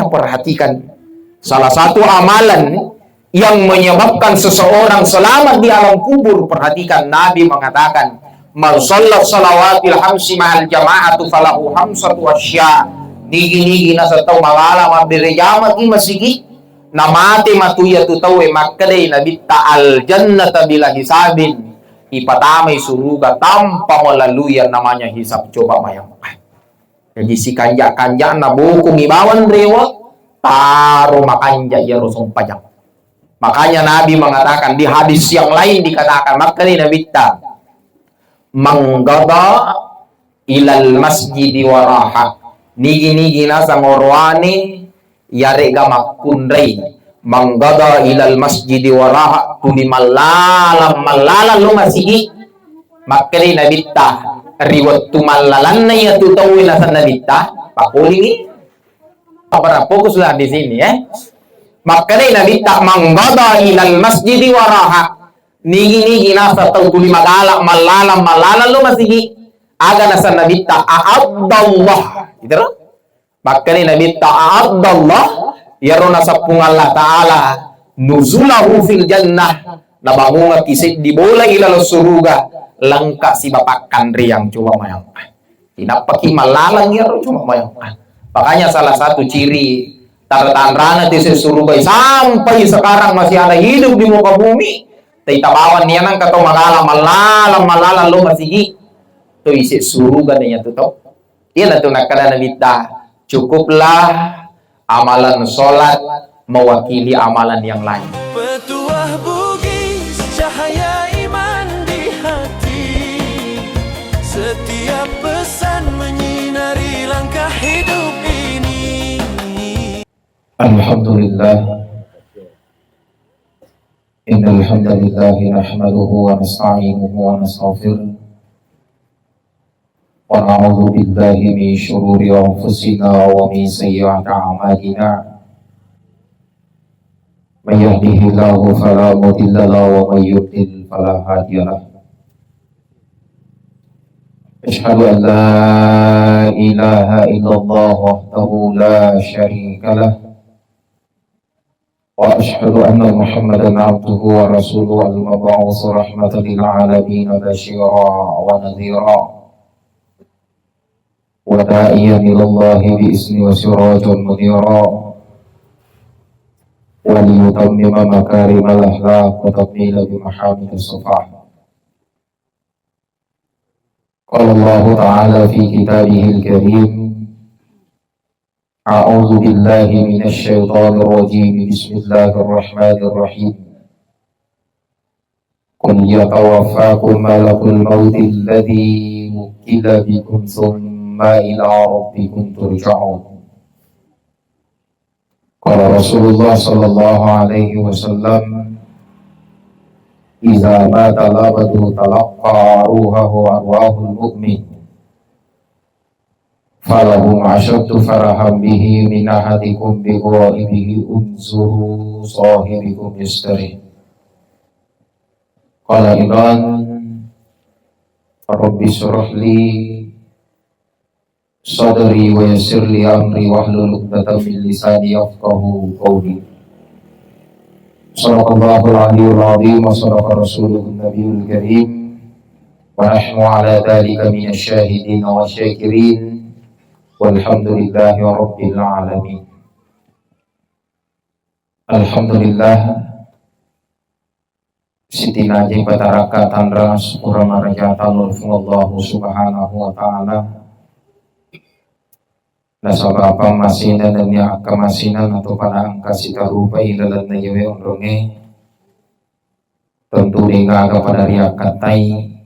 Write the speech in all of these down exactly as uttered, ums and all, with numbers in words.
Perhatikan, salah satu amalan yang menyebabkan seseorang selamat di alam kubur, perhatikan, Nabi mengatakan, "Man shallat shalawatil khamsi ma'al jama'ati falahu khamsatu asya." Nigi-nigi naseng tau magala mabbere jama ki masigi, namate matu iyatu tauwe, makkedai Nabitta, "Al jannata bila hisabin." Ipatamai suruga tanpa melalui yang namanya hisab. Coba bayangkan. Jaji, sikanja-kanjana bokongngi bawang rewe, taro makanja iyaro sompajang. Makanya Nabi mengatakan, di hadis yang lain dikatakan, makkani Nabitta, "Man ghada ilal masjidi wa raha." Nigi-nigi naseng oroane, yarega makkunrai, "Man ghada ilal masjidi wa raha," tuli mallalang, mallalang lo masigi. Makkeda Nabitta, ri wettu mallalanna iyatu tauwe naseng Nabitta, pakolingi. Para fokus lah di sini, eh. Makkeda Nabitta, "Man ghada ilal masjidi wa raha." Nigi-nigi naseng tau tuli magala, mallalang, mallalang lo masigi. Aga naseng Nabitta, "A'addallah." Gitu loh. Makkani Nabitta, "A'addallah," iyaro naseng Puang Allah Ta'ala, "nuzulahu fil jannah," nabangungekki seddi bola ilaleng suruga, lengka siba pakkanriang. Coba bayangkan. Inappaki mallalang iyaro, coba bayangkan. Makanya salah satu ciri tanda-tandana tese suruga sampai sekarang masih ada hidup di muka bumi. Taitabawang nianang katau magala mallalang, mallalang lo masigi. To ise suruga na iyatu to. Iyanatu nakkeda Nabitta, cukuplah amalan sholat mewakili amalan yang lain. Petuah Bugis, cahaya iman di hati. Setiap pesan menyinari langkah hidup ini. Alhamdulillah. Innal hamdalillah nahmaduhu wa nasta'inuhu wa nastaghfiruh. ونعوذ بالله من شرور أنفسنا ومن سيئات أعمالنا. من يهده الله فلا مضل له ومن يضلل فلا هادي له. أشهد أن لا إله إلا الله وحده لا شريك له. وأشهد أن محمدا عبده ورسوله المبعوث رحمة للعالمين بشيرا ونذيرا وداعيا إلى الله بإذنه وسراجا منيرا وليتمم مكارم الأخلاق وتكميل بمحامد الصفاء. قال الله تعالى في كتابه الكريم، أعوذ بالله من الشيطان الرجيم. بسم الله الرحمن الرحيم. قل يتوفاكم ملك الموت الذي وكل بكم ثم إلى ربكم ترجعون. قال رسول الله صلى الله عليه وسلم، إذا مات العبد تلقى روحه أرواح المؤمن. فلهم أشد فرحا به من أحدكم بغائبه، انظروا صاحبكم يستريح. قال أيضا، رب اشرح لي صدري ويسر لي أمري واحلل عقدة من لساني يفقهوا قولي. صدق الله العلي العظيم وصدق رسوله النبي الكريم ونحن على ذلك من الشاهدين والشاكرين والحمد لله رب العالمين. Alhamdulillah, sitinajeng patarakka tanra syukur marajata lor Puang Allahu Subhanahu wa Ta'ala. Nasaba pammasena nennia akkammasena nato pada engka sitarupai lalenna iyawe onrongnge, tentu degaga pada riakkattai,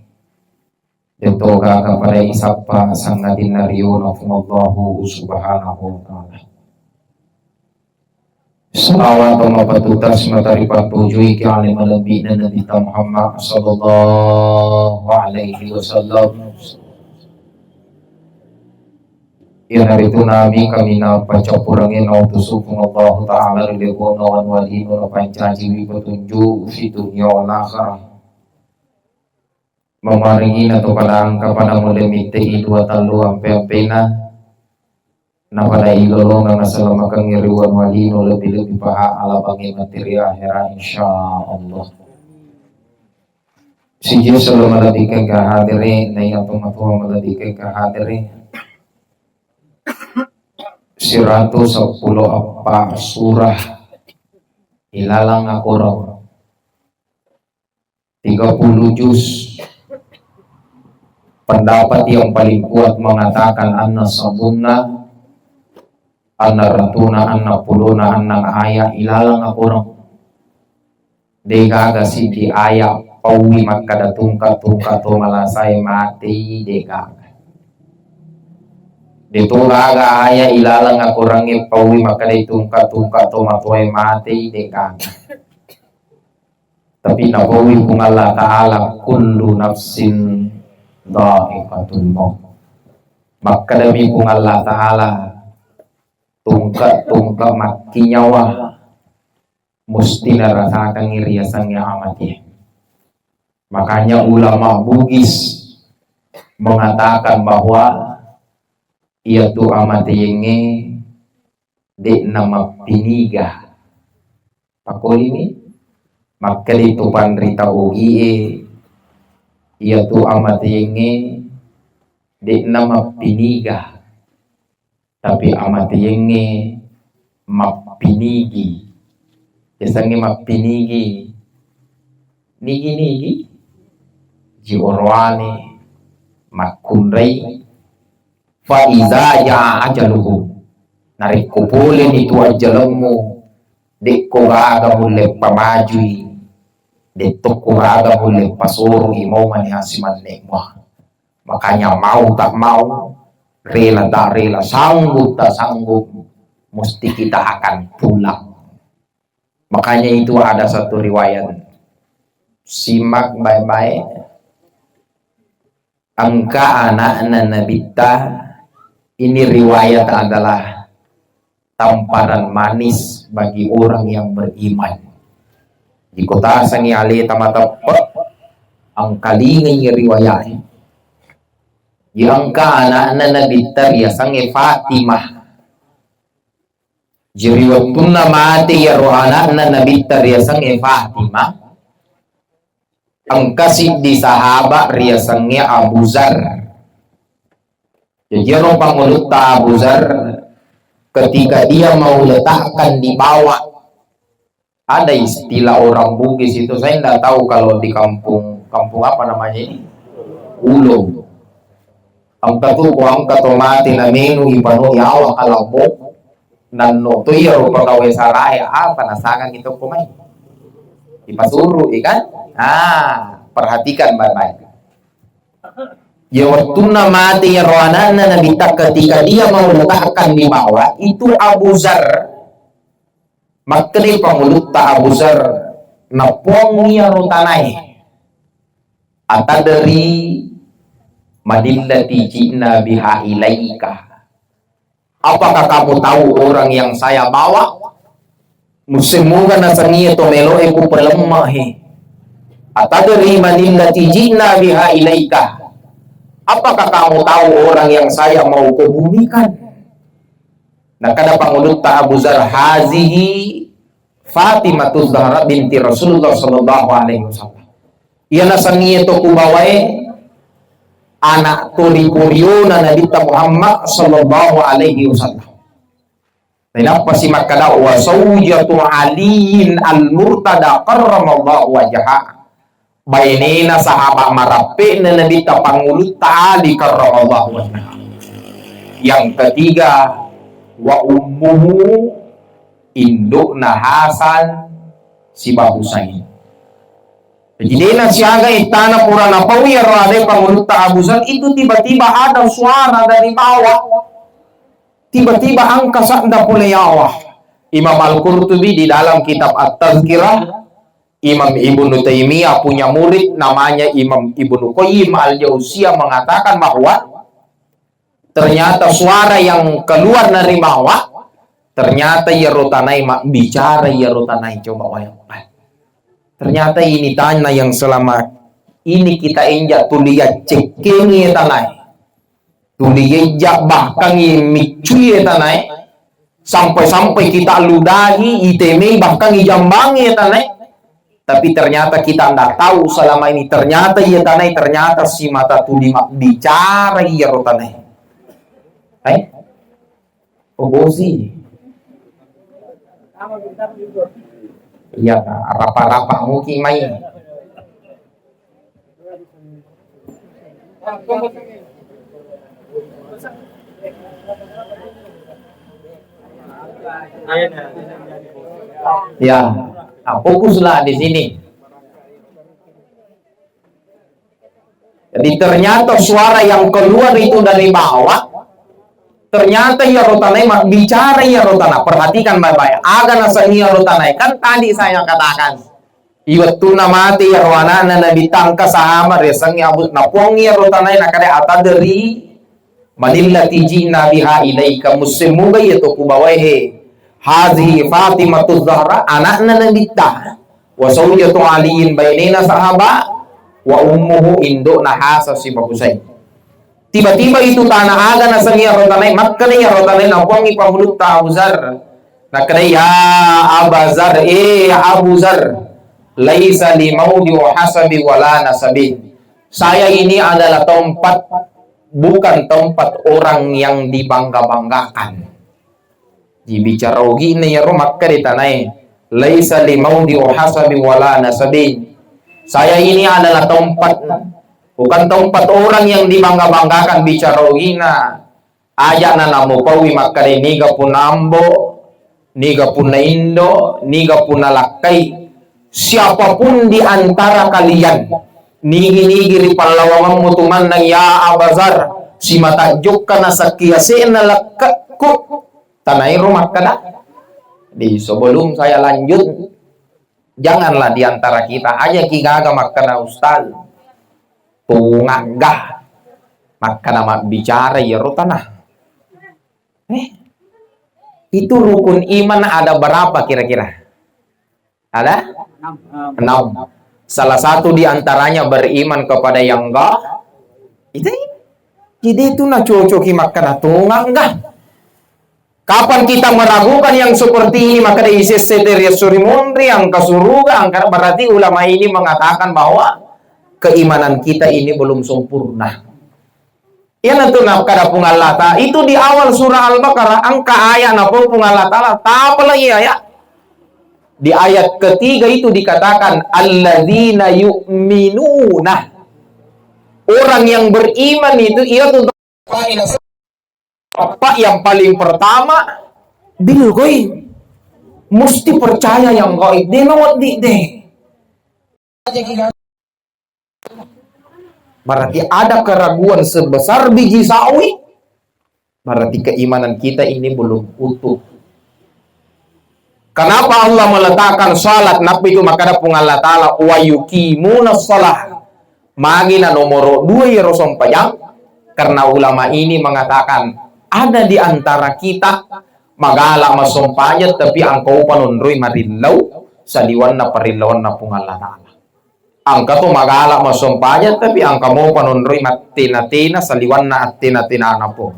deto gaga pada isappa sangadinna riona Puang Allahu Subhanahu wa Ta'ala. Salawat mapatutas matari pattujui ki ale malebbi'na Nabitta Muhammad sallallahu alaihi wasallam. Iyanaritu nami kaminang paccappurengnge nautusu Puang Allahu Ta'ala ri lebo'na wanuwa lino napancajiwi petunjuk fi dunia wal akhirah. Mamarengi nato pada engka pada mulle mitte'i dua tallu ampe-ampena. Napada ilolongeng asalamakengnge ri wanua lino, lebbi-lebbi paha alabangnge materi ahera, insyaallah. Sijeng selama lebbi kengka hadere, naiya tomatoa malebbi kengka hadere. Siratu seppulo eppa surah ilalang akorang. Tiga puluh juz. Pendapat yang paling kuat mengatakan anna sabunna, anna ratuna, anna pulona, anna aya ilalang akorang. Degaga siddi aya paui makkada tungka-tungka to malasae matei, degaga. Deto gaga aya ilalang akorangnge paui makkada tungka-tungka to matoae matei, degaga. Tapi napaui Puang Allah Ta'ala, "Kullu nafsin dha'iqatul maut." Makkedami Puang Allah Ta'ala, tungke-tungke makkinyawa musti narasakangngi riasengnge amate. Makanya ulama Bugis mengatakan bahwa iyatu amateyengnge de'na mappiniga. Pakolini, makkedai to panrita ogie, iyatu amateyengnge de'na mappiniga, tapi amateyengnge mappinigi. Yasengnge mappinigi, nigi-nigi, ji oroane, makkunrai, fa iza jaa ajaluhum. Narekko poleni tu ajjalemmu, dekko gaga mulle pamajui, dettokko gaga mulle pasoroi, maumani asimannemu. Makanya mau tak mau, rela tak rela, sanggup tak sanggup, mesti kita akan pulang. Makanya itu ada satu riwayat. Simak baik-baik. Engka anakna Nabitta, ini riwayat adalah tamparan manis bagi orang yang beriman. Di kota sangi aleta mateppe, engkalingai riwayat. Di engka anakna Nabitta riasangnge Fatimah. Jadi wettunna mate iyaro anakna Nabitta riasengnge Fatimah, engka siddi sahaba riasengnge Abu Zar. Jadi iyaro pangulutta Abu Zar, ketika dia mau letakkan di bawah, ada istilah orang Bugis itu, saya nggak tahu kalau di kampung, kampung apa namanya ini? Ulo. Engka tu ko engka to mate na menu ipano yawa kalabbo. Nanno to iya rupa gawe sarae apa nasangang itu ko mai. Dipasuru, ya kan? Ah, perhatikan baik-baik. Ya wettunna mate ya roh anakna Nabitta, ketika dia mau letakkan di bawah itu Abu Zar. Makkedai pangulutta Abu Zar, napuang iyaro tanae. Atadri manillati ji'na biha ilaika. Apakah kamu tahu orang yang saya bawa? Musemmuga nasengngie to meloe ku pelemma he. Atadri manillati ji'na biha ilaika. Apakah kamu tahu orang yang saya mau kebumikan? Nakkeda pangulutta Abu Zar, "Hazihi Fatimatu Zahra binti Rasulullah sallallahu alaihi wasallam." Iya nasengngie to kubawae anak to ri poriona Nabitta Muhammad sallallahu alaihi wasallam. Nainappa si makkeda, "Wa zaujatu Aliyin al-Murtada karramallahu wajhahu." Bainena sahaba marappe'na Nabitta pangulutta Ali karramallahu wajhahu. Yang ketiga, wa ummuhu, indukna Hasan siba Husain. Jadi dena siaga ittana pura napaui iyaro ade pangulutta Abu Zar itu tiba-tiba ada suara dari bawah. Tiba-tiba angka sadda pole yawa. Imam Al-Qurtubi di dalam kitab At-Tazkirah, Imam Ibnu Taimiyah punya murid namanya Imam Ibnu Qayyim Al-Jauziyah mengatakan bahwa ternyata suara yang keluar dari bawah, ternyata iyaro tanae mabbicara iyaro tanae, coba bayangkan. Ternyata ini tanah yang selama ini kita injak tuli yaccekkengi tanae. Tuli ejja bahkan i miccui tanae, sampai-sampai kita ludahi, itemei bahkan ijambangi tanae. Tapi ternyata kita ndak tahu selama ini, ternyata iya tanae, ternyata simata tuli mabbicara iyaro tanae. Eh? Oh, bosi. Iya, Kak. Rapa-rapa muki mai. Ya, nah, fokuslah di sini. Jadi ternyata suara yang keluar itu dari bawah, ternyata iyaro tanae mabbicara iyaro tanae. Perhatikan baik-baik. Aga nasengngi iyaro tanae? Kan tadi saya katakan, iwettunna mate iyaro anakna Nabi Tangka sama riasengngi Abu, napuang iyaro tanae nakada atadri Manillati ji'na biha ilaika, musse muga iya to kubawae he. Hazihi Fatimatu Zahra, anakna Nabitta. Wa zaujatu Aliyin, bainena sahaba. Wa ummuhu, indokna Hasan sibawa Husain. Tiba-tiba itu tanah aga nasengi iyaro tanae, makkeda iyaro tanae, napuangi pamulutta Abu Zar. Nakkeda, "Ya Aba Zar, eh Abu Zar, laisa li maudi wa hasabi wala nasabin." Saya ini adalah tempat bukan tempat orang yang dibangga-banggakan. Dibicara ogina iyaro makkeda tanae, "Laisa li maudi hasabi wala nasabin." Saya ini adalah tempat, bukan tempat orang yang dibangga-banggakan, bicara ogina. Aja na namupaui makkeda niga punna ambo, niga punna indo, niga punna lakkai, siapapun di antara kalian, nigi-nigi ri pallawangemmu tu mannang, ya Abazar, simata jokka na sakki ase'na lekkekku, tanairo makkeda. Di sebelum saya lanjut, janganlah di antara kita aja ki gaga makkeda, "Ustaz, tungagga makkeda mabbicara iyaro tanah." Eh, itu rukun iman ada berapa kira-kira? Ada? Enam. Salah satu di antaranya beriman kepada yang ga-, itu. Jadi itu na cocoki makkeda tungagga. Kapan kita meragukan yang seperti ini, maka dari sese dari suri munri, angka suruga, angka, berarti ulama ini mengatakan bahwa keimanan kita ini belum sempurna. Iyanatu nakkeda Puang Allah Ta'ala, itu di awal surah Al-Baqarah, engka ayat napau Puang Allah Ta'ala, tapalai ayat. Di ayat ketiga itu dikatakan, "Alladzina yu'minuna." Orang yang beriman itu, iyatu apa yang paling pertama, bil ghaib. Mesti percaya yang gaib. De nawaddi de. Berarti ada keraguan sebesar biji sawi, berarti keimanan kita ini belum utuh. Kenapa Allah meletakkan salat? Nappa itu makkeda Puang Allah Ta'ala, "Wa yuqimuna shalah." Magi na nomoro dua iyaro sempajang, karena ulama ini mengatakan ada di antara kita magala massempajang tapi engka upa nonroi marillau saliwanna parillauanna Puang Allah Ta'ala. Engka to magala massempajang, tapi engka mopa nonroi mattena-tena saliwanna attena-tenana Puang.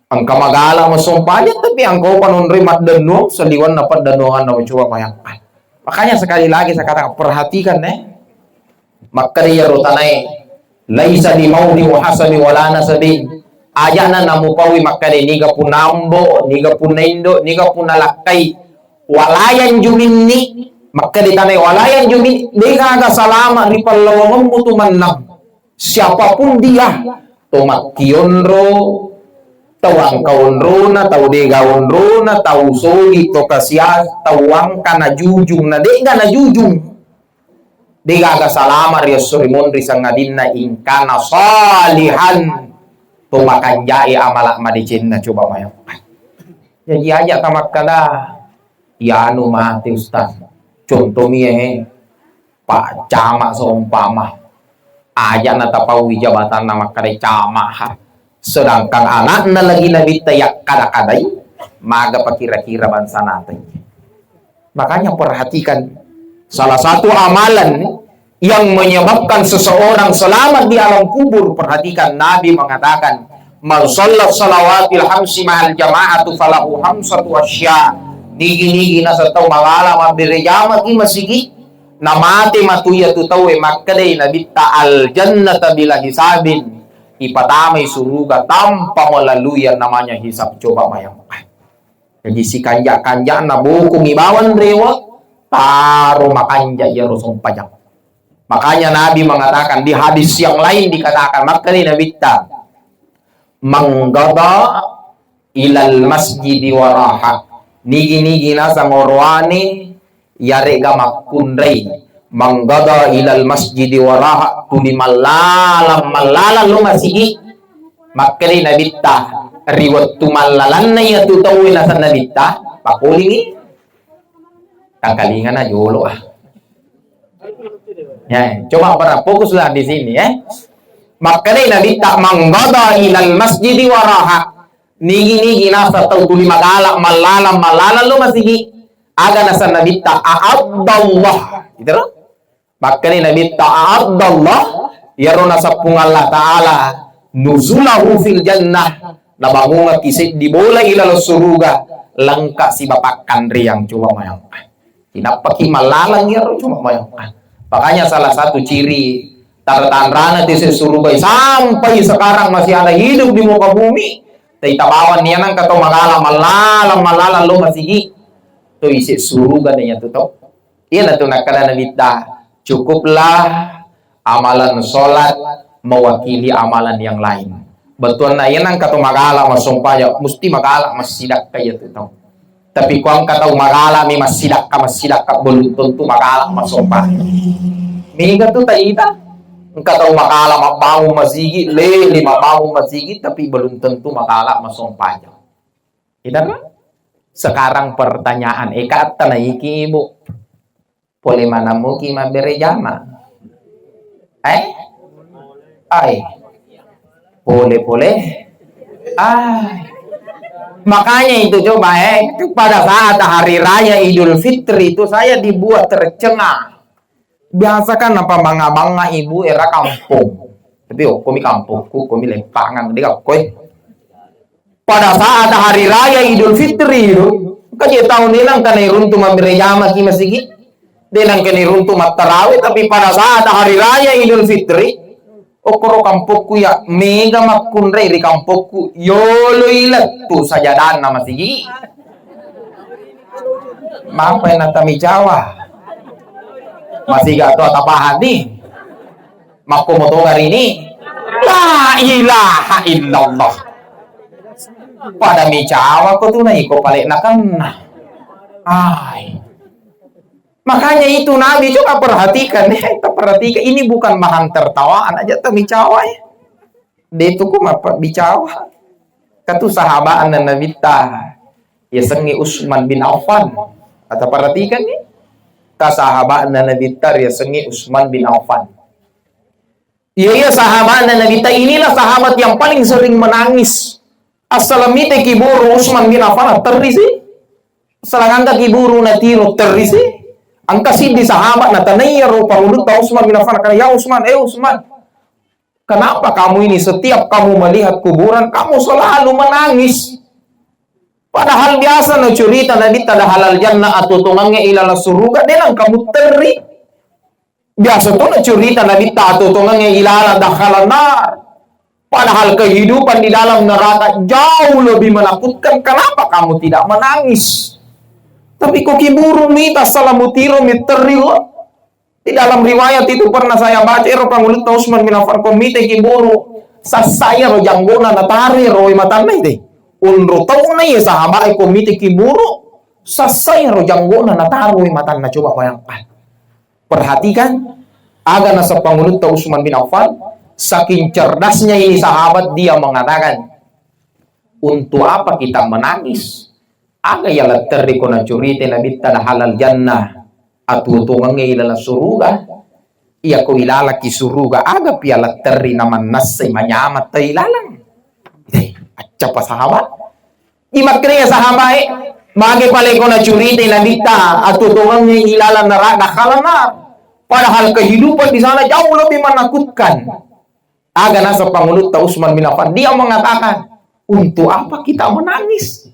Engka magala massempajang, tapi engka mopa nonroi maddennuang saliwanna paddennuanganna. Coba bayangkan. Makanya sekali lagi saya katakan, perhatikan, eh. Makkeda iyaro tanae, "Laisa bi maudi wa hasabi wala nasabi." Ajana namupaui makkeda niga punna ambo, niga punna indo, niga punna lakkai. Walayan juminni, makkeda tanae walayan juminni, degaga salama ri pallawangemmu tu mennang. Siapapun dia, to makkionro, tau angka onrona, tau dega onrona, tau soli, to kasias, tau angka najujung, na de'ga najujung. Degaga salama ri esso ri monri sangadinna ingkana salihan, to makanjae amala madecenna, coba mayappa. Jaji aja tamakkada, ianu mate Ustaz. Contoh mi, eh, Pak Camat seumpama. Aja natapaui jabatanna makkada camat ha. Sedangkan anakna lagi nabitta yakkada-kadai, maga pakira-kira bangsa nata. Makanya perhatikan, salah satu amalan yang menyebabkan seseorang selamat di alam kubur, perhatikan Nabi mengatakan, "Man shalla shalawatil khamsi ma'al jama'ati falahu khamsatu asya." Nigi-nigi naseng tau magala mabbere jama ki masigi, namate matu iyatu tauwe, makkedai Nabitta, "Al jannata bila hisabin." Ipatamai suruga tanpa melalui yang namanya hisab. Coba bayangkan. Jadi sikanja-kanjana bokongi bawang rewe, taro makanja iyaro sompajang. Makanya Nabi mengatakan di hadis yang lain dikatakan, makkani Nabitta, "Manggada ilal masjidi waraha." Nigi-nigi nasang oroane yarega makkunrai, "Manggada ilal masjidi waraha," tuli mallalang, mallalang lo masigi. Makkani Nabitta, ri wettu mallalanna iyatu tauwe nasang Nabitta, pakolingi. Tangkalingana jolo ah. Ya, coba para fokuslah di sini ya. Makkani Nabitta, "Manggada ilal masjidi waraha." Nigi-nigi nasang tau tuli magala, mallalang, mallalang lo masigi. Aga nasang Nabitta, "A'addallah." Gitu loh. Makkani Nabitta, "A'addallah," iyaro naseng Puang Allah Ta'ala, "nuzulahu fil jannah," nabangungakki seddi bola ilaleng suruga, lengka siba pakkanriang. Coba mayang. Inappaki mallalang iyaro, coba mayang. Makanya salah satu ciri tanda-tandana tese suruga sampai sekarang masih ada hidup di muka bumi. Taita bawang nianang kato magala mallalang, mallalang lo masigi. To ise suruga na iyatu tau. Iyanatu nakkeda Nabitta, "Cukuplah amalan sholat mewakili amalan yang lain." Bettuanna, iya nengka to magala massompajang, musti magala massidakka iyatu tau. Tapi ko engka tau magala mi massidakka, massidakka, belum tentu magala massompajang. Mega tu taita, engka tau magala mabbangun masigi, lele mabbangun masigi, tapi belum tentu magala massompajang. Ita kan? Sekarang pertanyaan, eka tanaiki, Ibu. Pole manammuki mabbere jama? Eh? Ai. Pole-pole. Ah. Makanya itu coba, eh, pada saat hari raya Idul Fitri itu saya dibuat tercengang. Biasa kan apa banga-banga ibu era kampung. Tapi oh, komi kampungku, komi lempangan, dia koi. Pada saat hari raya Idul Fitri itu, kaje tahun ini nang kena runtu mabbere jama ki masigi, de nang kena runtu mattarawe, tapi pada saat hari raya Idul Fitri, okkoro kampokku ya mega makkunrai ri kampokku, yolo ilettu sajadanna masigi. Mampai natamicawa. Masigi atau tapahani. Makko motonga rini. La ilaha illallah. Pada micawa ko tu na iko pale nakenna. Ai. Makanya itu Nabi coba perhatikan, eh, kita perhatikan. Ini bukan bahan tertawaan aja tamicawa ya. De tu ko mappa bicawa. Katu sahabat Nabi ta. Yasengnge Utsman bin Affan. Ata perhatikan nih. Ka sahabat Nabi ta yasengnge Utsman bin Affan. Iya, iya, sahabatna Nabitta, inilah sahabat yang paling sering menangis. Assaleng mite kiburu Utsman bin Affan, terri si. Assaleng angka kiburu natiro, terri si. Angka siddi sahabat natanaiya ro pangulutta Utsman bin Affan, karena, "Ya Utsman, eh Utsman, kenapa kamu ini setiap kamu melihat kuburan, kamu selalu menangis?" Padahal biasa no curita Nabitta, dahalal jannah, atutongangnge ilala suruga, denang kamu terri. Biasa to nacurita Nabitta atutongengnge ilalang dakhalan nar. Padahal kehidupan di dalam neraka jauh lebih menakutkan. Kenapa kamu tidak menangis? Tapi ko kiburu mita salamutiro miteri lo. Di dalam riwayat itu pernah saya baca, ero pangulutta Utsman bin Affan ko mite kiburu sassaya ro janggona natare ro matanna ite. Unro tauna ye sahabat ko mite kiburu sassaya ro janggona nataro matanna, coba bayangkan. Perhatikan, aga naseng pangulutta Utsman bin Affan, saking cerdasnya ini sahabat, dia mengatakan, "Untuk apa kita menangis? Aga iya letterri ko nacurita Nabitta dahalal jannah, atuo-tuongengnge ilalang suruga? Iya ko ilalaki suruga, aga pi iya letterri namannassai manyameng tau ilalang?" Eh, accappa sahabat. Imakkedae sahabae, mage pale ko nacuritai Nabitta, atuo-tuongengnge ilalang neraka, dakhalan nar. Padahal kehidupan di sana jauh lebih menakutkan. Aga naseng pangulutta Utsman bin Affan, dia mengatakan, "Untuk apa kita menangis?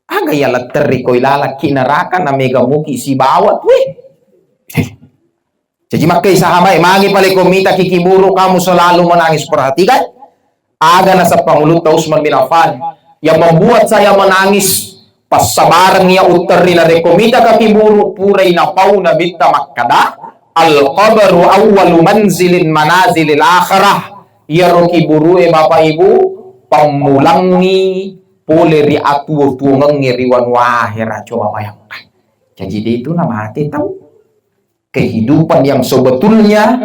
Aga iya letterri ko ilalakki neraka na mega muki sibawa tuwe?" Jadi makkai sahabat, magi pale ko mita ki kiburu kamu selalu menangis? Perhatikan, aga naseng pangulutta Utsman bin Affan, yang membuat saya menangis, passabareng iya utterri narekko mita ka kiburu, purai napau Nabitta makkada, "Al-qabru awwalu manzilin manazilil akhirah." Iyaro kiburue, Bapak Ibu, pammulangngi pole ri atuo-tuongengnge ri wanua ahera. Coba bayangkan. Jadi, de tu namate tau. Kehidupan yang sebetulnya,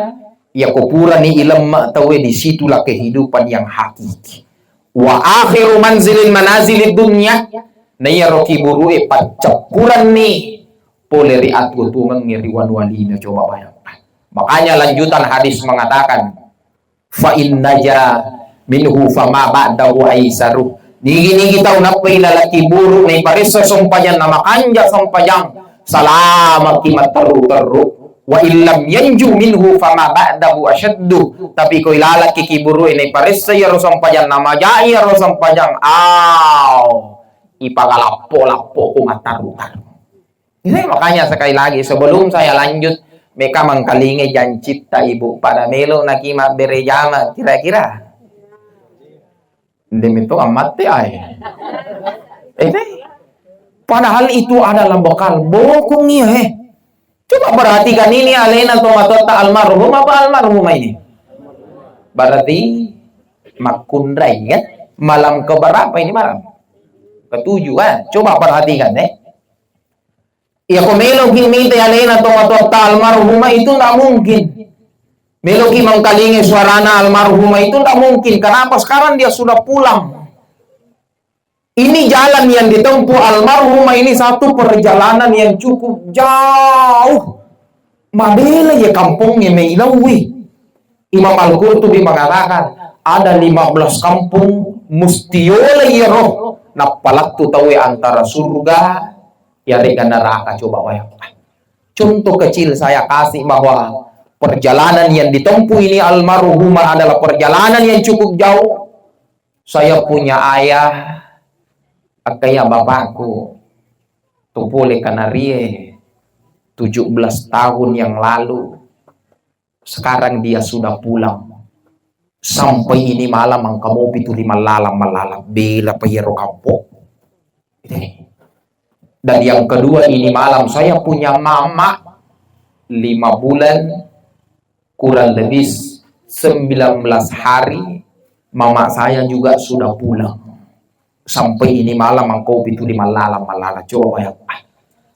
yako purani ilemme tauwe, di situlah kehidupan yang hakiki. Wa akhiru manzilin manazilid dunya, na iyaro kiburue paccappuranni pole ri atuo-tuongengnge ri wanua lino. Coba bayangkan. Makanya lanjutan hadis mengatakan, "Fa in naja minhu fama ba'dahu aisaru." Nigi-nigi tau nappai lalaki buru naiparessa sempajanna, makanja sempajang, salamaki matteru-teru. Wa illam yanju minhu fama ba'dahu asyaddu. Tapi ko ilalaki kiburu naiparessa iyaro sempajanna, majai iyaro sempajang, aw, ipagalappo-lappo ku matteru-teru. Ini makanya sekali lagi, sebelum saya lanjut, meka mengkalingai jancitta ibu, pada melo naki mabbere jama, kira-kira. Demi itu amat te ai. Eh, deh. Padahal itu adalah bekal bokong iya, eh. Coba perhatikan ini, alena tomatoatta almarhum apa almarhumah ini? Berarti makkunrai, kan? Malam keberapa ini malam? Ketujuh, kan? Coba perhatikan, eh. Iya, ko meloki mita alena tomatoatta almarhumah itu ndak mungkin. Meloki mengkalingai suarana almarhumah itu ndak mungkin. Kenapa? Sekarang dia sudah pulang. Ini jalan yang ditempuh almarhumah ini satu perjalanan yang cukup jauh. Mabela ya kampungnya meilawi. Imam Al-Qurtubi mengatakan, ada lima belas kampung mustiyola iyaro nappalattu tauwe antara surga yarega neraka. Coba bayangkan. Contoh kecil saya kasih bahwa perjalanan yang ditempuh ini almarhumah adalah perjalanan yang cukup jauh. Saya punya ayah, akkaya bapakku, tu pole Kanarie tujuh belas tahun yang lalu. Sekarang dia sudah pulang. Sampai ini malam engka mopi tuli mallalang, mallalang. Bela pa iyaro kampong. Dan yang kedua, ini malam saya punya mama lima bulan, kurang lebih sembilan belas hari, mama saya juga sudah pulang. Sampai ini malam engka mopi tuli mallalang, mallalang. Coba bayangkan.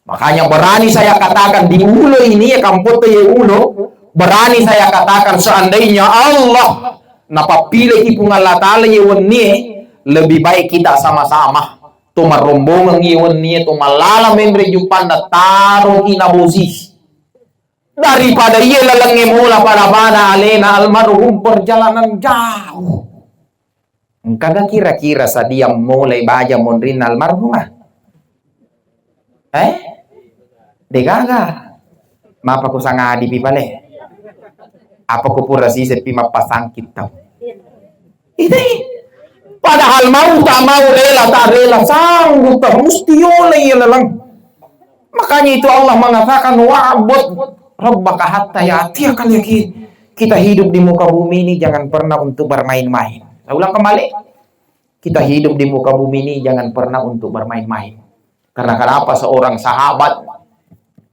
Makanya berani saya katakan di ulo ini ya, kampotta ya ulo, berani saya katakan seandainya Allah napappileki Puang Allah Ta'ala ya wennie, lebih baik kita sama-sama to marombongan ya wennie to mallalang menre juppanna taro ki nabosi. Daripada iya lalengnge mola pada-pada alena almarhum perjalanan jauh. Engkaga kira-kira sadia molai baja monrinna almarhumah? Eh? Degaga. Mapa ku sangadipi pale? Apa ku pura siseppi mappasangkit tau? Itu. Padahal mau tak mau, rela tak rela, sanggup tak, musti yolai ya lalang. Makanya itu Allah mengatakan, "Wa'bud rabbaka hatta ya'tiyakal yaqin." Kita hidup di muka bumi ini jangan pernah untuk bermain-main. Saya ulang kembali. Kita hidup di muka bumi ini jangan pernah untuk bermain-main. Karena kenapa, seorang sahabat,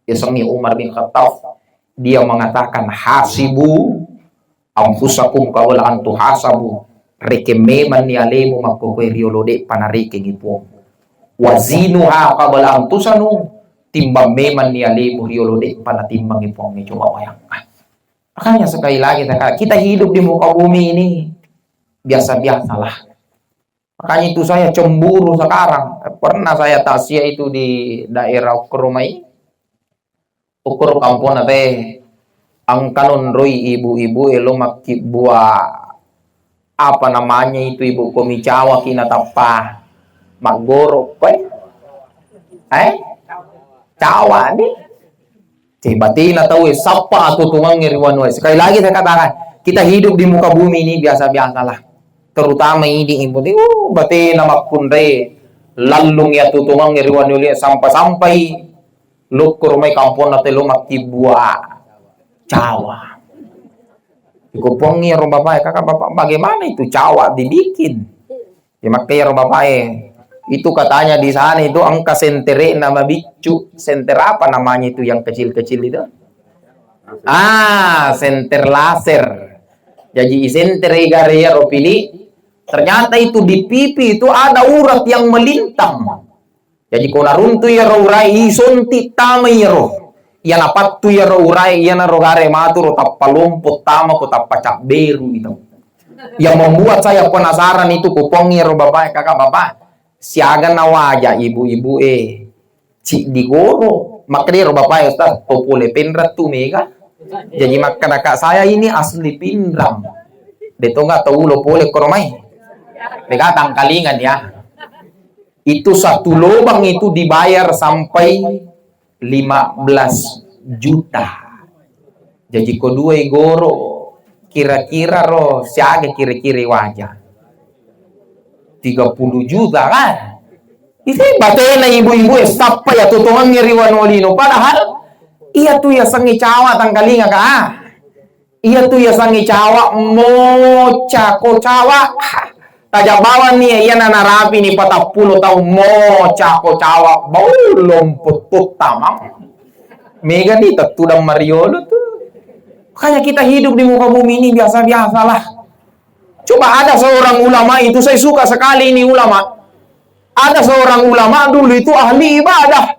yasengnge Umar bin Khattab, dia mengatakan, "Hasibu anfusakum qabla an tuhasabu." Rekeng memanni alemu makkokkoe riolo de'pa narekengngi Puang. "Wazinuha qabla an tuzanu." Timbang memanni alemu riolo de'pa natimbangngi Puangnge. Coba bayangkan. Makanya sekali lagi saya kata, kita hidup di muka bumi ini biasa-biasalah. Makanya itu saya cemburu sekarang. Pernah saya takziah itu di daerah Ukkur Mai. Ukkur kampona teh, engka nonroi ibu-ibu e lo makkibbua, apa namanya itu, ibu, komi cawa ki natappa maggoro' koe. Eh? Cawa ni. Ceh, batina tau e, sappa atutungangnge ri wanua. Sekali lagi saya katakan, Kita hidup di muka bumi ini biasa-biasalah. Terutama ini, ibu, uh, batena makkunrai, lallung ya tutungeng ri waniulia, sampai-sampai lukkur mai kamponna telo mattibbua cawa. Iko pongi ro bapak, "Kakak, bapak, bagaimana itu cawa dibikin?" Ya, makkai ro bapak e. Itu katanya di sana itu engka sentere'na mabiccu. Senter apa namanya itu yang kecil-kecil itu? Ah, senter laser. Jaji isentere gare iyaro pili, ternyata itu di pipi itu ada urat yang melintang. Jaji ko naruntu iyaro urae, isonti tama iyaro. Iya napattu iyaro urae, iyanaro gare matu ro tappa lompo tama ko tappa cabberu itu. Yang membuat saya penasaran itu, kupongi iyaro bapak e, "Kakak, bapak, siaga nawaja ibu-ibu e?" Ciddi goro. Makkeda ro bapak e, "Ustaz, to pole Pinrang tu mega." Jadi makkeda, "Kak, saya ini asli Pinrang. De tonga tau ulo pole koro mai." Mega tangkalingan ya. Itu satu lubang itu dibayar sampai lima belas juta. Jaji ko dua goro, kira-kira ro siaga kira-kira waja? Tiga puluh juta kan? Itu batena ibu-ibu e sappa ya tutongengnge ri wanua lino. Padahal iya tu ya sengi cawa tangkalinga ka. Iya tu yasengnge cawa, moca ko cawa. Taja bawang ni, iya na narapi ni patappulo taung, moca ko cawa, bau lompo tuttamang. Mega ni tettudang mariolo tu. Makanya kita hidup di muka bumi ini biasa-biasalah. Coba ada seorang ulama itu, saya suka sekali ini ulama. Ada seorang ulama dulu itu ahli ibadah.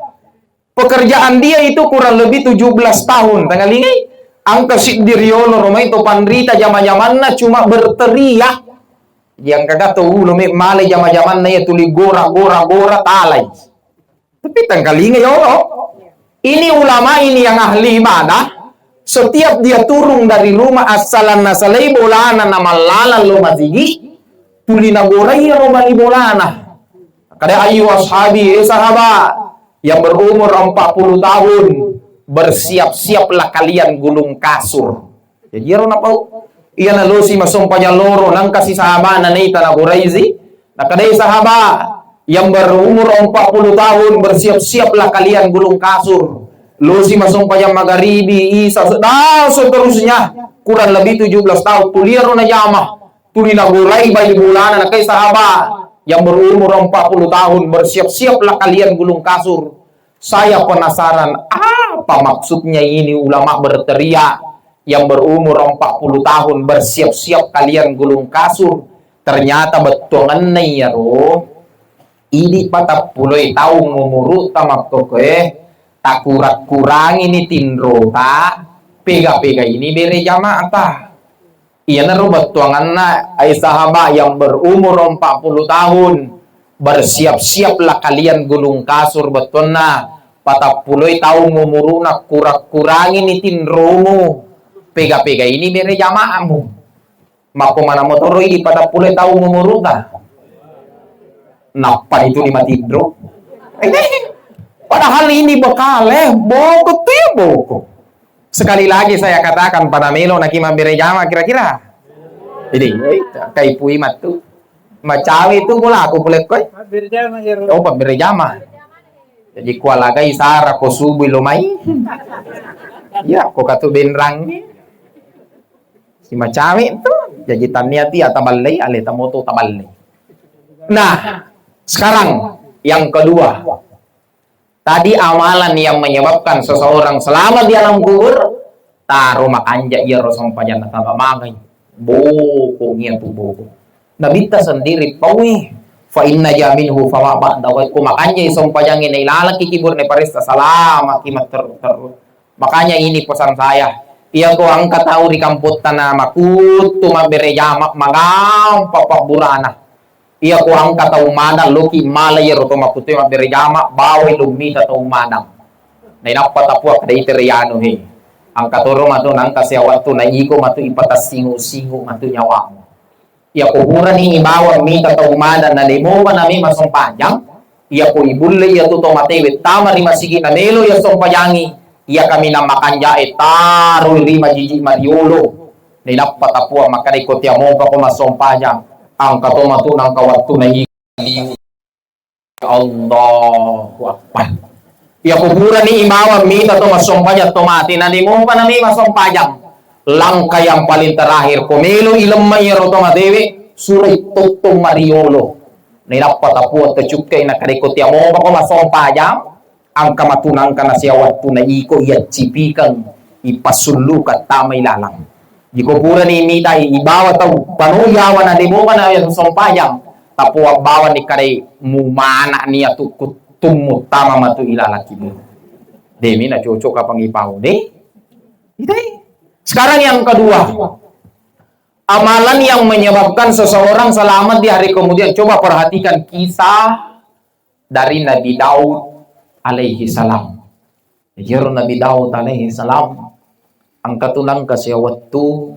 Pekerjaan dia itu kurang lebih tujuh belas tahun. Tangalingai, engka siddi riolo romai to panrita jama-jamanna cuma berteriak. Yang kagak to ulo me male jama-jamanna ya tuli gora, gora, gora, talai. Tapi tangkalinga yolo. Ini ulama ini yang ahli ibadah, setiap dia turun dari rumah, assalan nasalai bolana na mallalang lo masigi, tuli nagorai ro bali bolana. Kada ayu ashabi, eh sahabat, yang berumur empat puluh tahun, bersiap-siaplah kalian gulung kasur. Jadi ero napau, iya nalosi masompajang loro, nangkasi sahabana naita na Quraisy. Nakadai sahabat, yang berumur empat puluh tahun, bersiap-siaplah kalian gulung kasur. Losi masompajang magaribi, isa, dan seterusnya. Kurang lebih tujuh belas tahun, tuliero najama. Tuli nagorai bali bolana, nakai sahabat yang berumur empat puluh tahun, bersiap-siaplah kalian gulung kasur. Saya penasaran, apa maksudnya ini ulama berteriak yang berumur empat puluh tahun, "Bersiap-siap kalian gulung kasur"? Ternyata bettuangenna iyaro, idi patappuloi taung umuru'ta makkokkoe, takurang-kurangini tinrota, pega-pega ini bere jama'ta. Iyanaro bettuanganna ai sahaba yang berumur empat puluh tahun, "Bersiap-siaplah kalian gulung kasur," bettuanna, "Patappuloi taung umuru'na, kurang-kurangini tinromu, pega-pega ini bere jama'mu." Makko mana motoro idi patappuloi taung umuru'ta. Nappa itu ni matinro. Eh, padahal ini bekal, eh, boko tu ya boko. Sekali lagi saya katakan, pada melo naki mabbere jama kira-kira. Jadi, eh, kai pui matu. Macawe itu bola aku pulekoi. Mabbere jama, ya, Ro. Oh, mabbere jama. Jadi kualagai sara ko subui lo mai. Ya, ko katu benrang ni. Si macawe tu. Jadi tania ti ataballei, ale tamoto taballei. Nah, sekarang yang kedua. Tadi amalan yang menyebabkan seseorang selamat di alam kubur, taro makanja iyaro sempajanna taba magai. Boko nia tu boko. Nabitta sendiri paui, "Fa inna jaminhu fama ba'da." Ko makanjai sempajangnge nailalaki kubur ne paressa, salama ki matteru-teru. Makanya ini pesan saya. Iya ko engka tau ri kampotta na makuttu mabbere jama, magampa pabburana. Iya ko engka tau madang, loki mala iyaro to makkuttu mabbere jama, bawai lo mita tau madang. Nainappa tapua kada itere anu he. Engka toro matu nangka sia wattu na iko matu ipatassingu-singu matu nyawamu. Iya ko purani ibawang mita tau madang na lemopa na memang sempajang, iya ko ibulle iya tu to matewe tama ri masigi na melo iya sempajangi, iya kaminang makanjae taroi ri majiji mariolo. Nainappa tapuang makkeda, "Iko tia mopa ko massompajang, angka to matu nangka wettu na iko liu." Allahu Akbar. Iya ko purani imawa mita to massompajang to mate, na de mopa na mema sompajang. Langkah yang paling terakhir, ko melo ilemma iyaro to matewe, suroi tottong mariolo. Nainappa tapuang tacukkai, nakkeda, "Iko tia mopa ko massompajang, angka matu nangka na sia wettu na iko iyaccipikeng, ipassulluka tama ilalang." Jiko purani mitai ibawa tau pano yawa na de mopa na sompajang, tapuang bawani kadai mumana nia tukku tummu tama matu ilalang kibu. Demi na cocok kapang ipau de. Itai. Sekarang yang kedua, amalan yang menyebabkan seseorang selamat di hari kemudian. Coba perhatikan kisah dari Nabi Daud alaihi salam. Iyaro Nabi Daud alaihi salam, engka tu nangka sia wettu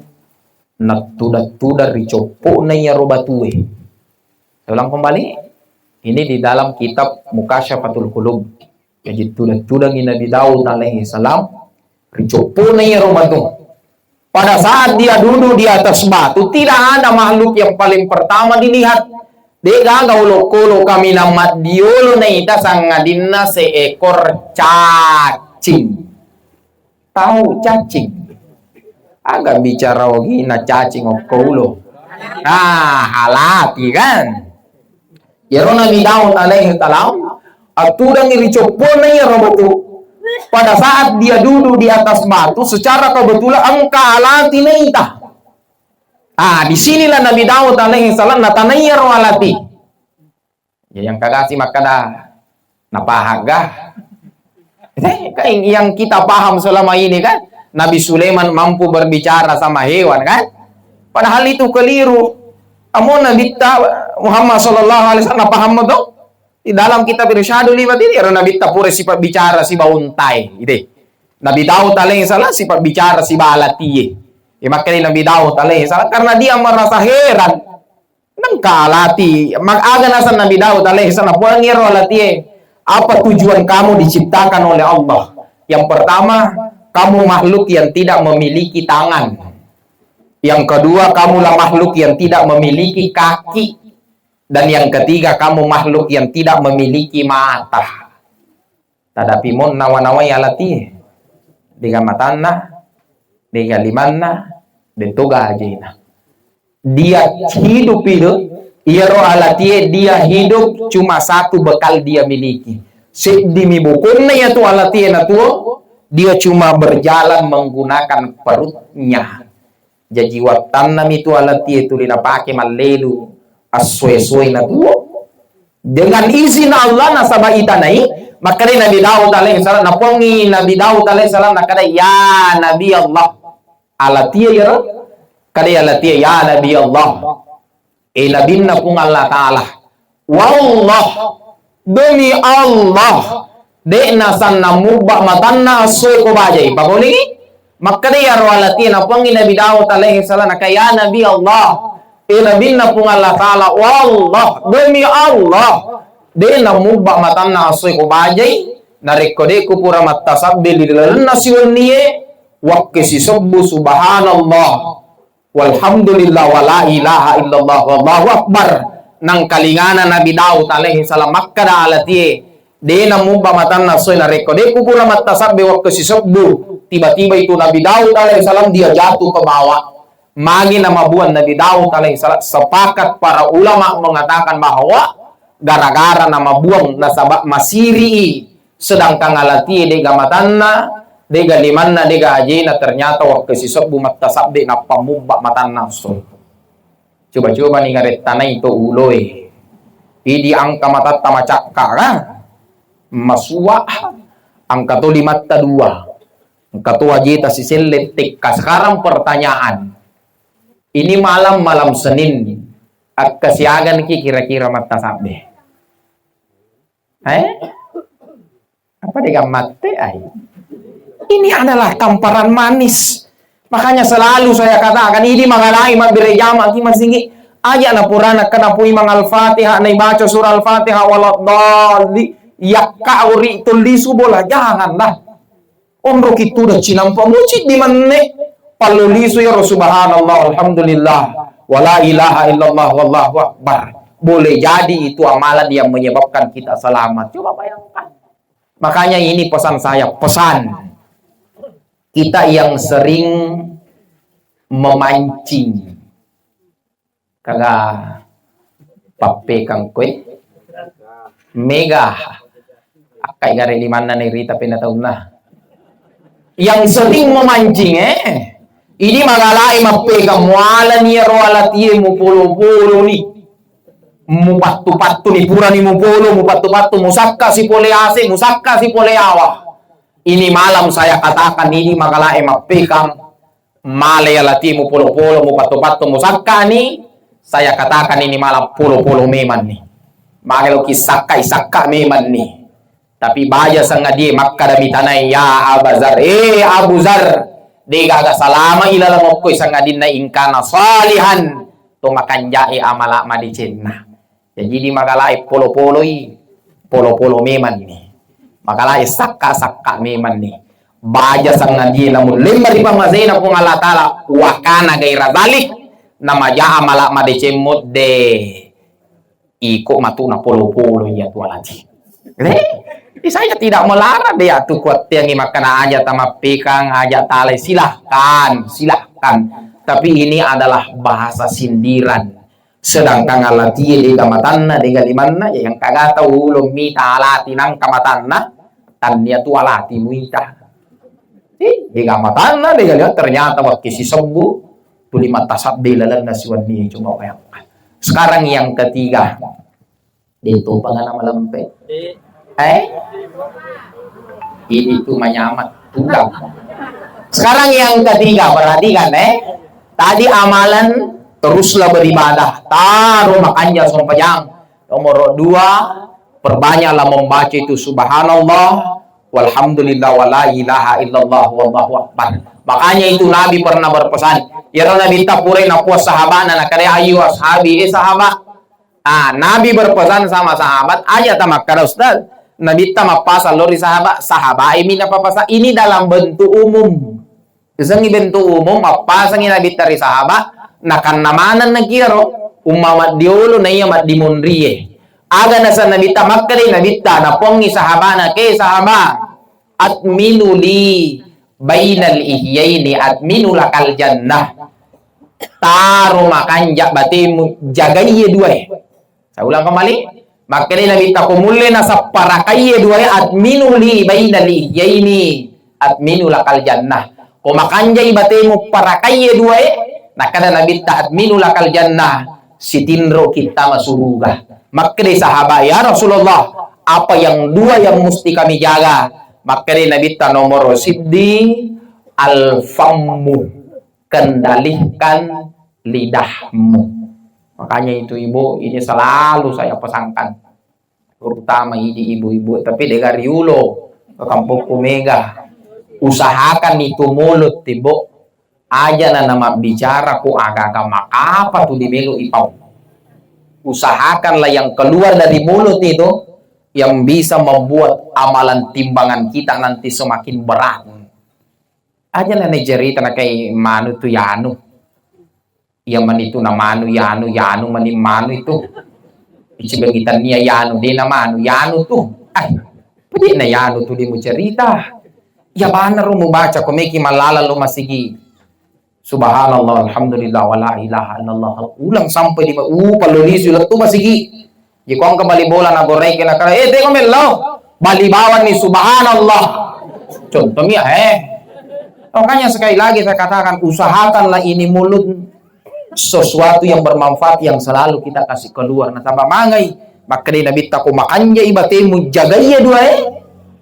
nattuda-tuda ri coppo'na iyaro batue. Saya ulang kembali, ini di dalam kitab Mukasyafatul Qulub. Jadi tuda-tudangi Nabi Daud alaihi salam ri coppo'na iyaro batu. Pada saat dia duduk di atas batu, tidak ada makhluk yang paling pertama dilihat. De gaga olokolo kaminang maddiolo naita sangadinna seekor cacing. Tahu cacing? Aga bicara ogina cacing okko ulo. Nah, halati kan? Iyaro Nabi Daud alaihi salam, attudangi ri coppona iyaro batu. Pada saat dia duduk di atas batu, secara kebetulan engka alati naita. Ah, di sinilah Nabi Daud alaihi salam natanai iyaro alati. Ya, yang kagasi makkada, "Napahagga?" Eh, kan yang kita paham selama ini kan, Nabi Sulaiman mampu berbicara sama hewan kan? Padahal itu keliru. Amo Nabitta Muhammad sallallahu alaihi wasallam paham to? Di dalam kitab Irsyadul Ibad ini, ero Nabitta pura sifat bicara siba untai, gitu. Nabi Daud alaihi salam sifat bicara siba alatie. Ya, makanya Nabi Daud alaihi salam, karena dia merasa heran. Nengka alati, ma-, aga naseng Nabi Daud alaihi salam, "Puang ero alatie, apa tujuan kamu diciptakan oleh Allah? Yang pertama, kamu makhluk yang tidak memiliki tangan. Yang kedua, kamulah makhluk yang tidak memiliki kaki. Dan yang ketiga, kamu makhluk yang tidak memiliki mata." Tadapi mo nawa-nawai alatie. Dega matanna, dega limanna, de toga ajena. Dia hidup itu, iyaro alatie dia hidup cuma satu bekal dia miliki. Seddimi bokonna iyatu alatie natuo, dia cuma berjalan menggunakan perutnya. Jaji wattannami tu alatie tuli napake mallelu assoe-soe natuo. Dengan izin Allah nasaba itanai, makkeda Nabi Daud alaihi salam, napongi Nabi Daud alaihi salam, nakkeda, "Ya Nabi Allah." Alatie iyaro, kada alatie, "Ya Nabi Allah." Eh, Nabinna Puang Allah Ta'ala. Wallah, demi Allah, de' nasanna mubba matanna assoe ko bajai. Pakolingi, makkeda iyaro alatie napongi Nabi Daud alaihi salam, naka, "Ya Nabi Allah, eh, Nabinna Puang Allah Ta'ala, wallah, demi Allah, de' namubba matanna assoe ko bajai, narekko de' kupura mattasabbe ri lalenna siwennie, wakke sisebbu subhanallah." Walhamdulillah, wala ilaha illallah, wallahu akbar. Nangkalingana Nabi Daud alaihi salam makkeda alatie, de' namubba matanna assoe narekko de' kupura mattasabbe wakko sisebbu. Tiba-tiba itu Nabi Daud alaihi salam dia jatuh ke bawah. Magi namabuang Nabi Daud alaihi salam, sepakat para ulama mengatakan bahwa gara-gara namabuang nasaba masiri'i. Sedangkan alatie de'ga matanna, de'ga limanna, de'ga ajena, ternyata wakke sisebbu mattasabbe nappa mubba matanna esso. Coba-coba ni ngarettanai to uloe. Idi engka matatta macakka ka? Masua, engka to limatta dua. Engka to ajeta siselle tekka. Sekarang pertanyaan. Ini malam, malam Senin. Akkasiaganki kira-kira mattasabbe? Eh? Apa de'ga matte ai? Ini adalah tamparan manis. Makanya selalu saya katakan, ini mengenai mabbere jama ki masingi. Aja na purana kena pui mang Al-Fatihah, na ibaca surah Al-Fatihah, waladdalli, yakka uri tulli subola, janganlah. Onro ki tudang cinampa muci di menne. Pallu lisu iyaro subhanallah, alhamdulillah, wala ilaha illallah, wallahu akbar. Boleh jadi itu amalan yang menyebabkan kita selamat. Coba bayangkan. Makanya ini pesan saya, pesan kita yang sering memancing. Kaga pappekang koe. Mega. Akkai gare limanna ni rita penna taunna. Yang sering memancing, eh. Ini magalae mappekang, mualani ro alatie mupolo-poloni. Mupattu-pattuni, purani mupolo, mupattu-pattu, musakka sipole ase, musakka sipole awa. Ini malam saya katakan ini magalae mappekang, male alatimu polo-polo, mupatto-patto, musakkani, saya katakan ini malam polo-polo memanni. Mage loki sakkai, sakka memanni. Tapi baja sangadie makkada mitanai, "Ya Aba Zar, eh Abu Zar, degaga salama ilaleng okkoi sangadinna ingkana salihan to makanjae amala madecenna." Jaji di magalae polo-poloi, polo-polo memanni. Magalae sakka-sakka memanni. Baja sangadie namun lemma ri pamasena Puang Allah Taala, wakana gaira zalik, namaja amala madeceng modde. Iko matu na polo-polo iya tu alati. Eh, saya tidak melarang deh atu kuattiangi makkana aja tamappekang, aja talai, silahkan, silahkan. Tapi ini adalah bahasa sindiran. Sedangkan alatie dega matanna, dega limanna, ya yang kagata ulung mita alati nangka matanna, tannia tu alati muita. Eh, dega matanna, dega limanna, ternyata wakki sisebbu, tuli matasabbe lalenna siwenni, coba bayangkan. Sekarang yang ketiga, de topangana malempe. Eh? Ini tu manyamat, tukang. Sekarang yang ketiga, perhatikan, eh. Tadi amalan, teruslah beribadah. Taruh makanja sempajang. Nomor dua, perbanyaklah membaca itu subhanallah, walhamdulillah, wala ilaha illallah, wallahu akbar. Makanya itu Nabi pernah berpesan. Ya Nabi tapurai nakuat sahabatna, nakadai ayu ashabi, eh sahabat. Ah, Nabi berpesan sama sahabat, aja tamakkada Ustaz. Nabitta mappasang lao ri sahabat, sahabat ini napapasa. Ini dalam bentuk umum. Isengngi bentuk umum, mappasangi Nabitta ri sahabat, nakanna maneng nakiaro, umma maddiolo naiya maddimonrie. Aga nasa Nabitta, makkadai Nabitta, napongi sahabana, ke sahabat, atminu li bainal ihyaini, atminu lakal jannah. Taro makanja batemu, jagai ye duae. Saya ulang kembali. Makkedai Nabitta, ko mulle nasapparakai ye duae, atminu li bainal ihyaini, atminu lakal jannah. Ko makanjai batemu parakai ye duae, nakkeda Nabitta, atminu lakal jannah, sitinro kitta masuruga. Makkedai sahabat, ya Rasulullah, apa yang dua yang mesti kami jaga? Makkedai Nabitta, nomor siddi, al-fammu. Kendalikan lidahmu. Makanya itu Ibu, ini selalu saya pesankan, terutama idi ibu-ibu, tapi dega riulo ke kampungku mega. Usahakan itu mulut, Ibu. Aja na nama bicara ku aga-aga makapa tu di melu ipau. Usahakanlah yang keluar dari mulut itu yang bisa membuat amalan timbangan kita nanti semakin berat. Aja na nacerita nakai manu tu yanu. Iya mani tu na manu yanu, yanu mani manu itu. Ici bagi tania yanu, de na manu yanu tu. Ah, pede na yanu tu di mucerita. Ya banaro mubaca ko meki malala lo masigi. Subhanallah, alhamdulillah, wala ilaha illallah. Ulang sampai di ma-, uh, pallu lisu lettu masigi. Jiko engka bali bola na goreng kena kara, eh, teko mello. Bali bawang nih, subhanallah. Contohnya, eh. Makanya sekali lagi saya katakan, usahakanlah ini mulut sesuatu yang bermanfaat yang selalu kita kasih keluar. Nah, tambah mangai. Makkedai Nabitta, ko makanjai batemu, jagai ye duae.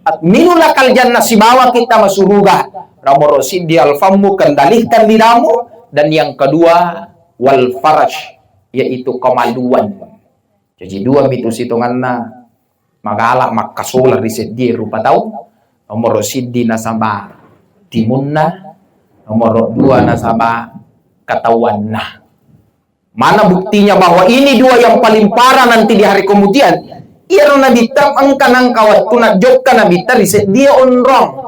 Atminu lakal jannah, sibawa kita masuruga. Nomor siddi al-fammu, kendalikan lidahmu. Dan yang kedua, wal faraj, yaitu kemaluan. Jadi dua mitu sitonganna magala makkasola ri seddie rupa tau. Nomor siddi nasaba timunna, nomor dua nasaba katawanna. Mana buktinya bahwa ini dua yang paling parah nanti di hari kemudian? Iyaro Nabitta engka nangka wettu najokka Nabitta ri seddie onrong.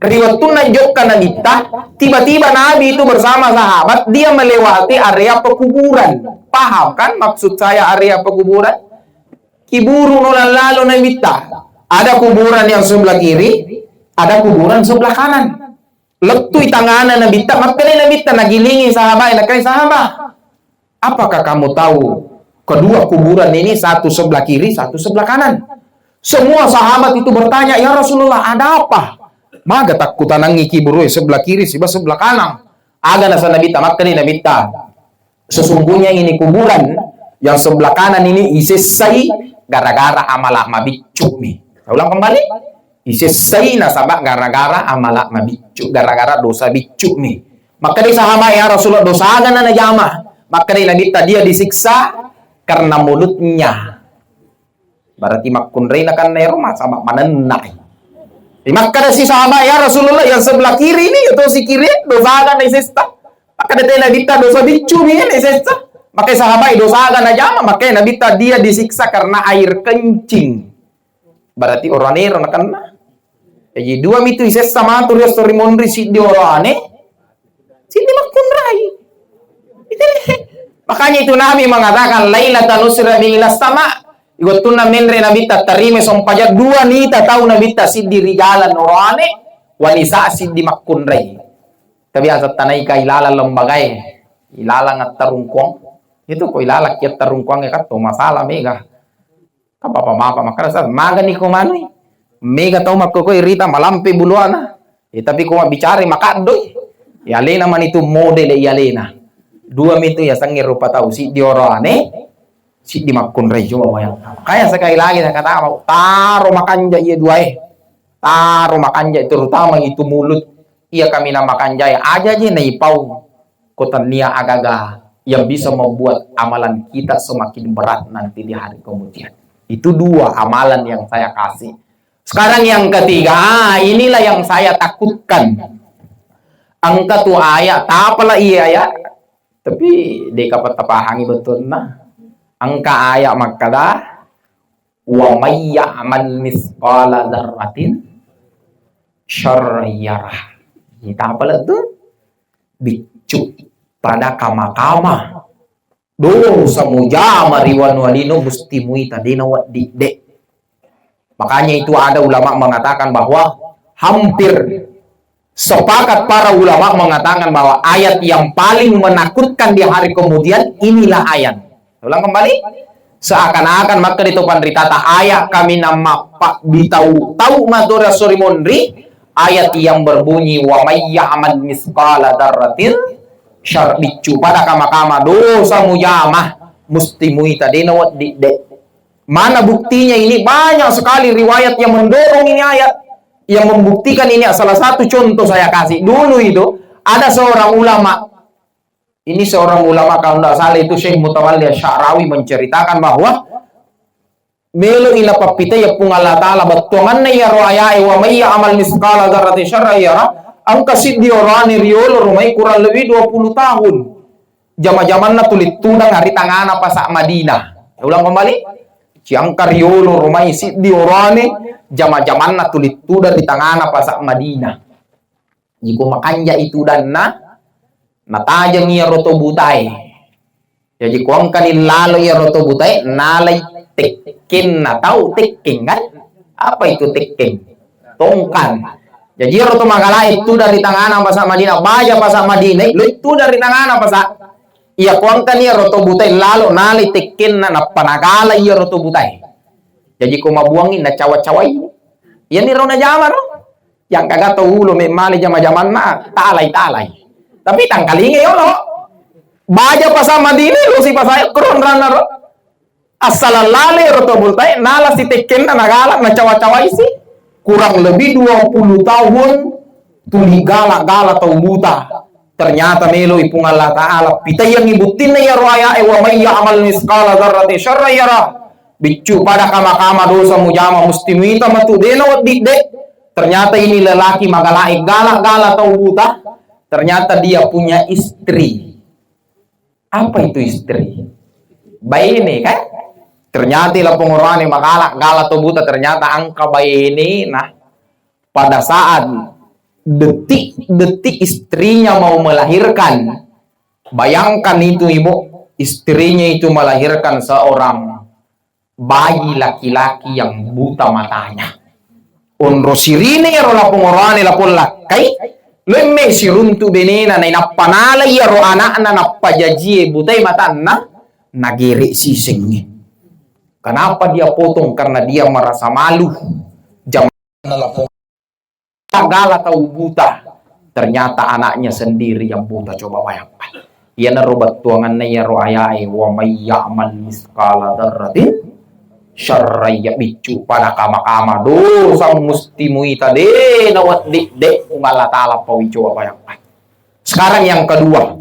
Ri wettunna jokka Nabitta, tiba-tiba Nabi itu bersama sahabat, dia melewati area pekuburan. Paham kan maksud saya area pekuburan? Kiburuno lalo Nabitta. Ada kuburan yang sebelah kiri, ada kuburan sebelah kanan. Lettui tangana Nabitta, makkedai Nabitta, nagilingi sahabat, nakkai sahabat. Apakah kamu tahu kedua kuburan ini, satu sebelah kiri, satu sebelah kanan? Semua sahabat itu bertanya, "Ya Rasulullah, ada apa? Maga takkutanangi kiburue sebelah kiri siba sebelah kanan?" Aga nasa Nabitta, makkani Nabitta, "Sesungguhnya ini kuburan yang sebelah kanan ini isessai gara-gara amala mabiccu mi." Saya ulang kembali. Isessai nasaba gara-gara amala mabiccu, gara-gara dosa biccu mi. Makkeda sahabat, "Ya Rasulullah, dosa aga na najama?" Makkeda Nabitta, "Dia disiksa karena mulutnya." Berarti makkunrai nakanna ero, nasaba manennai. Makkeda si sahabat, "Ya Rasulullah, yang sebelah kiri ini, itu si kiri, dosa aga na isessa?" Makkeda Nabitta, "Dosa biccu mi na isessa." Makkeda sahabat, "Dosa aga najama?" Makkeda Nabitta, "Dia disiksa karena air kencing." Berarti oroane ro nakenna. Jadi dua mitu isessa matu ri esso ri monri, siddi oroane, siddi makkunrai. Makanya itu Nabi mengatakan, "Lailatan usra bi ila sama." Wettunna menre Nabitta, tarima sompajang, dua nita tau Nabitta, siddi ri jalan oroane, wanisa siddi makkunrai. Tapi asa tanaika ilalang lembagae, ilalang attarungkuang. Itu ko ilalang ki attarungkuang e katto masalah mega. Kan bapak-bapak makkeda, "Sa, magani ko manui? Mega tau makkokoi rita malampe buluana." Eh, tapi ko mabbicara makaddoi. Iya alena mani tu model iya alena. Dua mitu yasengnge rupa tau, siddi oroane, siddi makkunrai, coba bayangkan. Kaya sekali lagi saya kata, taro makanja iya duae. Taro makanja, terutama itu mulut. Iya kaminang makanjae, aja je naipau. Ko tennia agaga yang bisa membuat amalan kita semakin berat nanti di hari kemudian. Itu dua amalan yang saya kasih. Sekarang yang ketiga, ah, inilah yang saya takutkan. Engka tu ayat, tapala iya ya. Tapi deka patapahangi betulna. Engka ayat makkada, "Wa may ya'mal misqala dzarratin syarran yarah." Tapala tu? Biccu pada kama-kama. Dosa mujama ri wanua lino musti muita, de nawedding de. Makanya itu ada ulama mengatakan bahwa hampir sepakat para ulama mengatakan bahwa ayat yang paling menakutkan di hari kemudian inilah ayat. Ulang kembali. Seakan-akan makkeda to panritata, ayat kaminang mappabbitau tau mato ri esso ri monri, ayat yang berbunyi, "Wa may ya'mal misqala dzarratin syar-," biccu pada kama-kama dosa mujama, musti muita, de nawedding de. Mana buktinya ini? Banyak sekali riwayat yang mendorong ini ayat, yang membuktikan ini. Salah satu contoh saya kasih. Dulu itu ada seorang ulama, ini seorang ulama, kalau tidak salah itu Syekh Mutawalli Sya'rawi, menceritakan bahwa melo ila pappitai Puang Allah Ta'ala bettuanganna iyaro ayae, "Wa may ya'mal misqala dzarratin syarran yarah." Engka siddi oroane riolo rumai kurang lebih dua puluh tahun. Jama-jamanna tuli tudang ri tangana pasa Madinah. Ulang kembali. Ciangka riolo rumai siddi oroane, jama-jamanna tuli tudang ri tangana pasa Madinah. Iko makanja itu danna, natajeng iyaro to butae. Jaji ko engkani lalo iyaro to butae, nalai tekkenna. Tau tekkeng kan? Apa itu tekkeng? Tongkang. Jaji iyaro to magalae tudang ri tangana pasa Madinah, baja pasa Madinah, lo tudang ri tangana pasa. Iya ko engkani iyaro to butae lalo, nalai tekkenna, nappa nagala iyaro to butae. Jaji ko mabuangi nacawa-cawai. Iyaniro najama ro. Yang kagato ulo me male jama-jamanna, talai-talai. Tapi tangkalinga yolo. Baja pasa Madinah, lo si pasa kron ranna ro. Assalalale ro to butae, nala si tekkenna nagala, nacawa-cawai si. Kurang lebih dua puluh tahun tuli gala-gala tau buta. Ternyata meloi Puang Allah Ta'ala pitaiyangi buttinna iyaro ayae, "Wa may ya'mal misqala dzarratin syarran yarah." Biccu pada kama-kama dosa mujama musti muita matu, de nawedding de. Ternyata ini lelaki magalae gala-gala tau buta. Ternyata dia punya istri. Apa itu istri? Baine kan? Ternyata ila pongoroane magala-gala tau buta, ternyata engka baine. Nah, pada saat Detik-detik istrinya mau melahirkan, bayangkan itu, Ibu, istrinya itu melahirkan seorang bayi laki-laki yang buta matanya. Onro sirine iyaro lapong oroane lapong lakkai, lemme siruntu benena, nainappa nala iyaro anakna nappa jajie butai matanna, nagere sisengnge. Kenapa dia potong? Karena dia merasa malu. Jam- Gala tau buta, ternyata anaknya sendiri yang buta. Coba bayangkan. Iyanaro bettuanganna iyaro ayae, "Wa may ya'mal mitsqala dzarratin syarran ya-," biccu pada kama-kama dosa musti muita de nawedding de Puang Allah Taala pawi. Coba bayangkan. Sekarang yang kedua,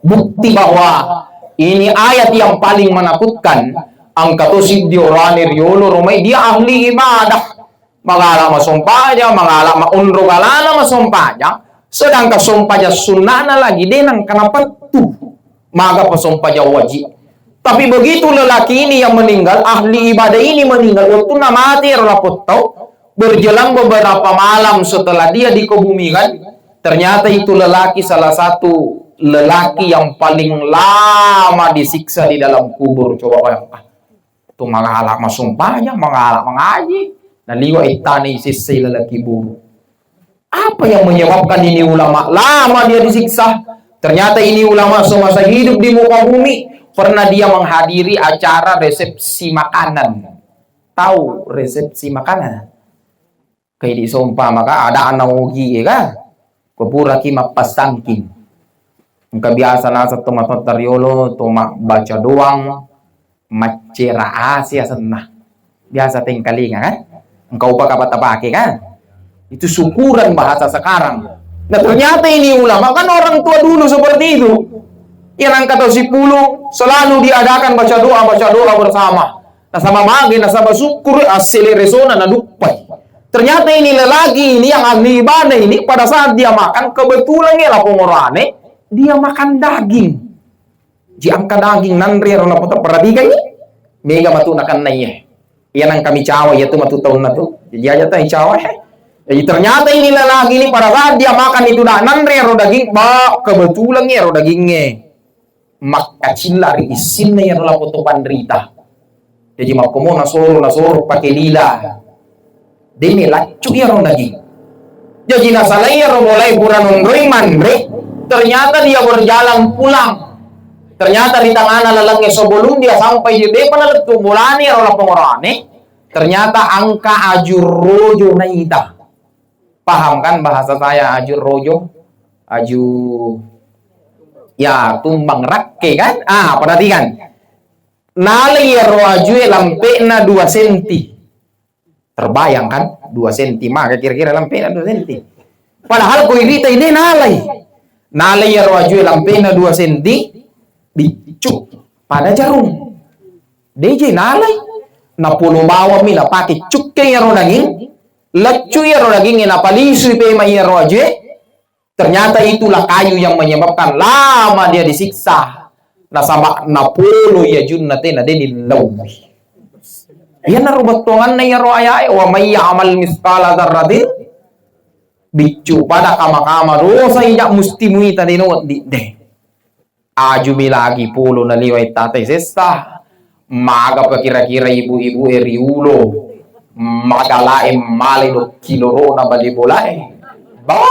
bukti bahwa ini ayat yang paling menakutkan. Engka to siddi oroane riolo romai dia ahli ibadah. Magala masompajang, magala ma-, onro galana masompajang, sedangkan sompajang sunnana lagi de nengka napettu. Maga pa sompajang wajib. Tapi begitu lelaki ini yang meninggal, ahli ibadah ini meninggal, wettunna mati ero lapong tau, berjelang beberapa malam setelah dia dikebumikan, ternyata itu lelaki salah satu lelaki yang paling lama disiksa di dalam kubur. Coba bayangkan. Tu magala masumpajang, magala mangaji, naliwa ittana isessai lalaki buru. Apa yang menyebabkan ini ulama lama dia disiksa? Ternyata ini ulama semasa hidup di muka bumi pernah dia menghadiri acara resepsi makanan. Tahu resepsi makanan? Kaidi sompa maka ada ana ogi e ka. Ko puraki mappassangking. Engka biasa naseng tomatoatta riolo to mabbaca doang, maccera ase asenna. Biasa tengkalinga kan? Engka upaka patapake kan? Itu syukuran bahasa sekarang. Nah, ternyata ini ulama kan orang tua dulu seperti itu. Yang angka tahun sepuluh selalu diadakan baca doa, baca doa bersama. Nasaba mage, nasaba syukur, assele resona naduppai. Ternyata ini lelaki ini yang ahli ibadah ini pada saat dia makan, kebetulan ya lapong oroane, dia makan daging. Ji angka daging nanre ro napoto, perhatikan ini. Mega matu nakennai. Iya nang kami cawa, iya tu matu taunna tu. Jadi aja tau cawa, eh. Jadi ternyata ini lelaki ini pada saat dia makan itu dak nanre ro daging, ba kebetulan ya ro dagingnya. Makkacilla ri issinna iyaro lapong to panrita. Jaji makkomo nasoro, nasoro pake lila. Dene laccu iyaro daging. Jaji nasalai iyaro mulai pura nonroi manre, ternyata dia berjalan pulang. Ternyata di tangana lalengnge sebelum dia sampai di depa nalettu bolana iyaro lapong oroane, ternyata angka aju rojo naita. Paham kan bahasa saya, aju rojo? Aju, ya, tumbang rakke kan? Ah, perhatikan. Nalai iyaro ajue lampe'na dua senti. Terbayang kan? Dua senti maka kira-kira lampe'na dua senti. Padahal ko irita ini nalai. Nalai iyaro ajue lampe'na dua senti, biccu pada jarum. Deje nalai. Napolo bawammi napake cukke iyaro daging. Laccu iyaro dagingnge, napalisui pema iyaro ajue. Ternyata itulah kayu yang menyebabkan lama dia disiksa. Nasaba napolo iya ajunna tena de dillaui. Iyanaro bettuanganna iyaro ayae, "Wa may ya'mal mitsqala dzarratin," biccu pada kama-kama dosa ija musti muita de nawedding de. Ajumi lagi polo naliwai tatai sessa. Maga pa kira-kira ibu-ibu e riulo. Magalae male do kilorona bali bolae. Bau.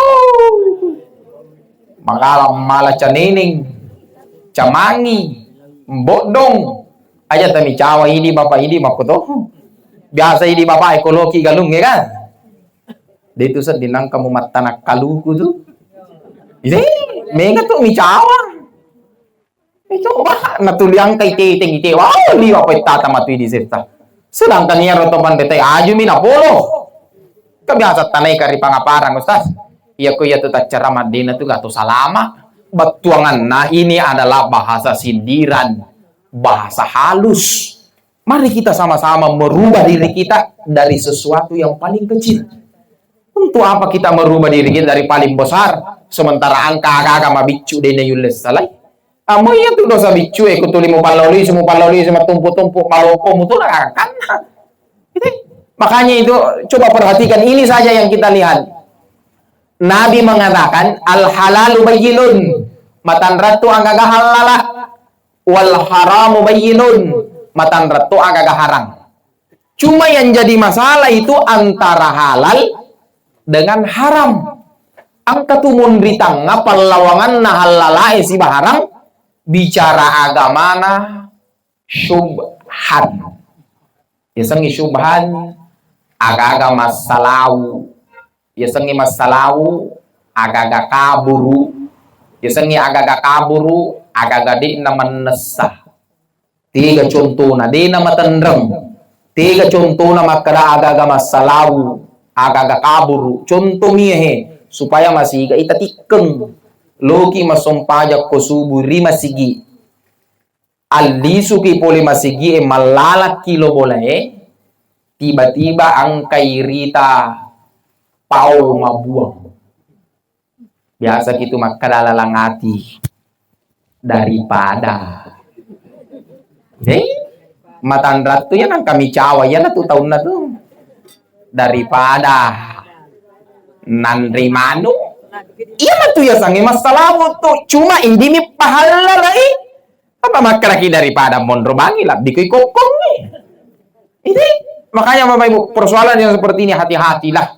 Magala mala caneneng, camangi, boddong. Aja tami cawa idi bapak idi makko to. Biasa idi bapak e koloki galung ya kan? De tu seddi nangka mu mattana kaluku tu. Ide, mega tu micawa. Eh, coba, natuli angkai teteng ite, wah, liwa pettata matui di setta. Sedangkan iyaro to pandetai ajumi napolo. Kebiasa tanai kari pangaparang, Ustaz. Iya ko iya tu taccara maddena tu gato salama. Bettuanganna ini adalah bahasa sindiran, bahasa halus. Mari kita sama-sama merubah diri kita dari sesuatu yang paling kecil. Untuk apa kita merubah diri kita dari paling besar, sementara angka aga-aga mabiccu dena yulle salai? Amo iya tu dosa biccu e, kutuli mupallolisi, mupallolisi, matumpu-tumpu, maloko mutu na akan. Gitu. Makanya itu coba perhatikan ini saja yang kita lihat. Nabi mengatakan, "Al-halalu bayyinun," matanrattu agaga hallala, "wal haramu bayyinun," matanrattu agaga harang. Cuma yang jadi masalah itu antara halal dengan haram. Engka tu munri tangnga pallawanganna hallalae siba harang, bicara agamana syubhan. Yasengnge syubhan, aga-aga massalau. Yasengnge massalau, aga-aga kaburu. Yasengnge aga-aga kaburu, aga-aga de'na mannessa. Tega contona, de'na matenreng. Tega contona makkeda aga-aga massalau, aga-aga kaburu. Contomi he, supaya masiga ita tikkeng. Loki massompajang ko subuh ri masigi. Allisuki pole masigie, mallalakki lo bolae, tiba-tiba engkai rita pao mabuang. Biasa kitu makkeda lalang ati, daripada. Eh, matanrattu ya nang kami cawa ya tu taunna tu. Daripada nanre manu. Iya matu ya sange massalamu tu. Cuma idimi pahallalai. Apa makkedaki daripada monro bangi, labbi kui kokkongngi. Ini makanya Bapak Ibu, persoalan yang seperti ini hati-hatilah.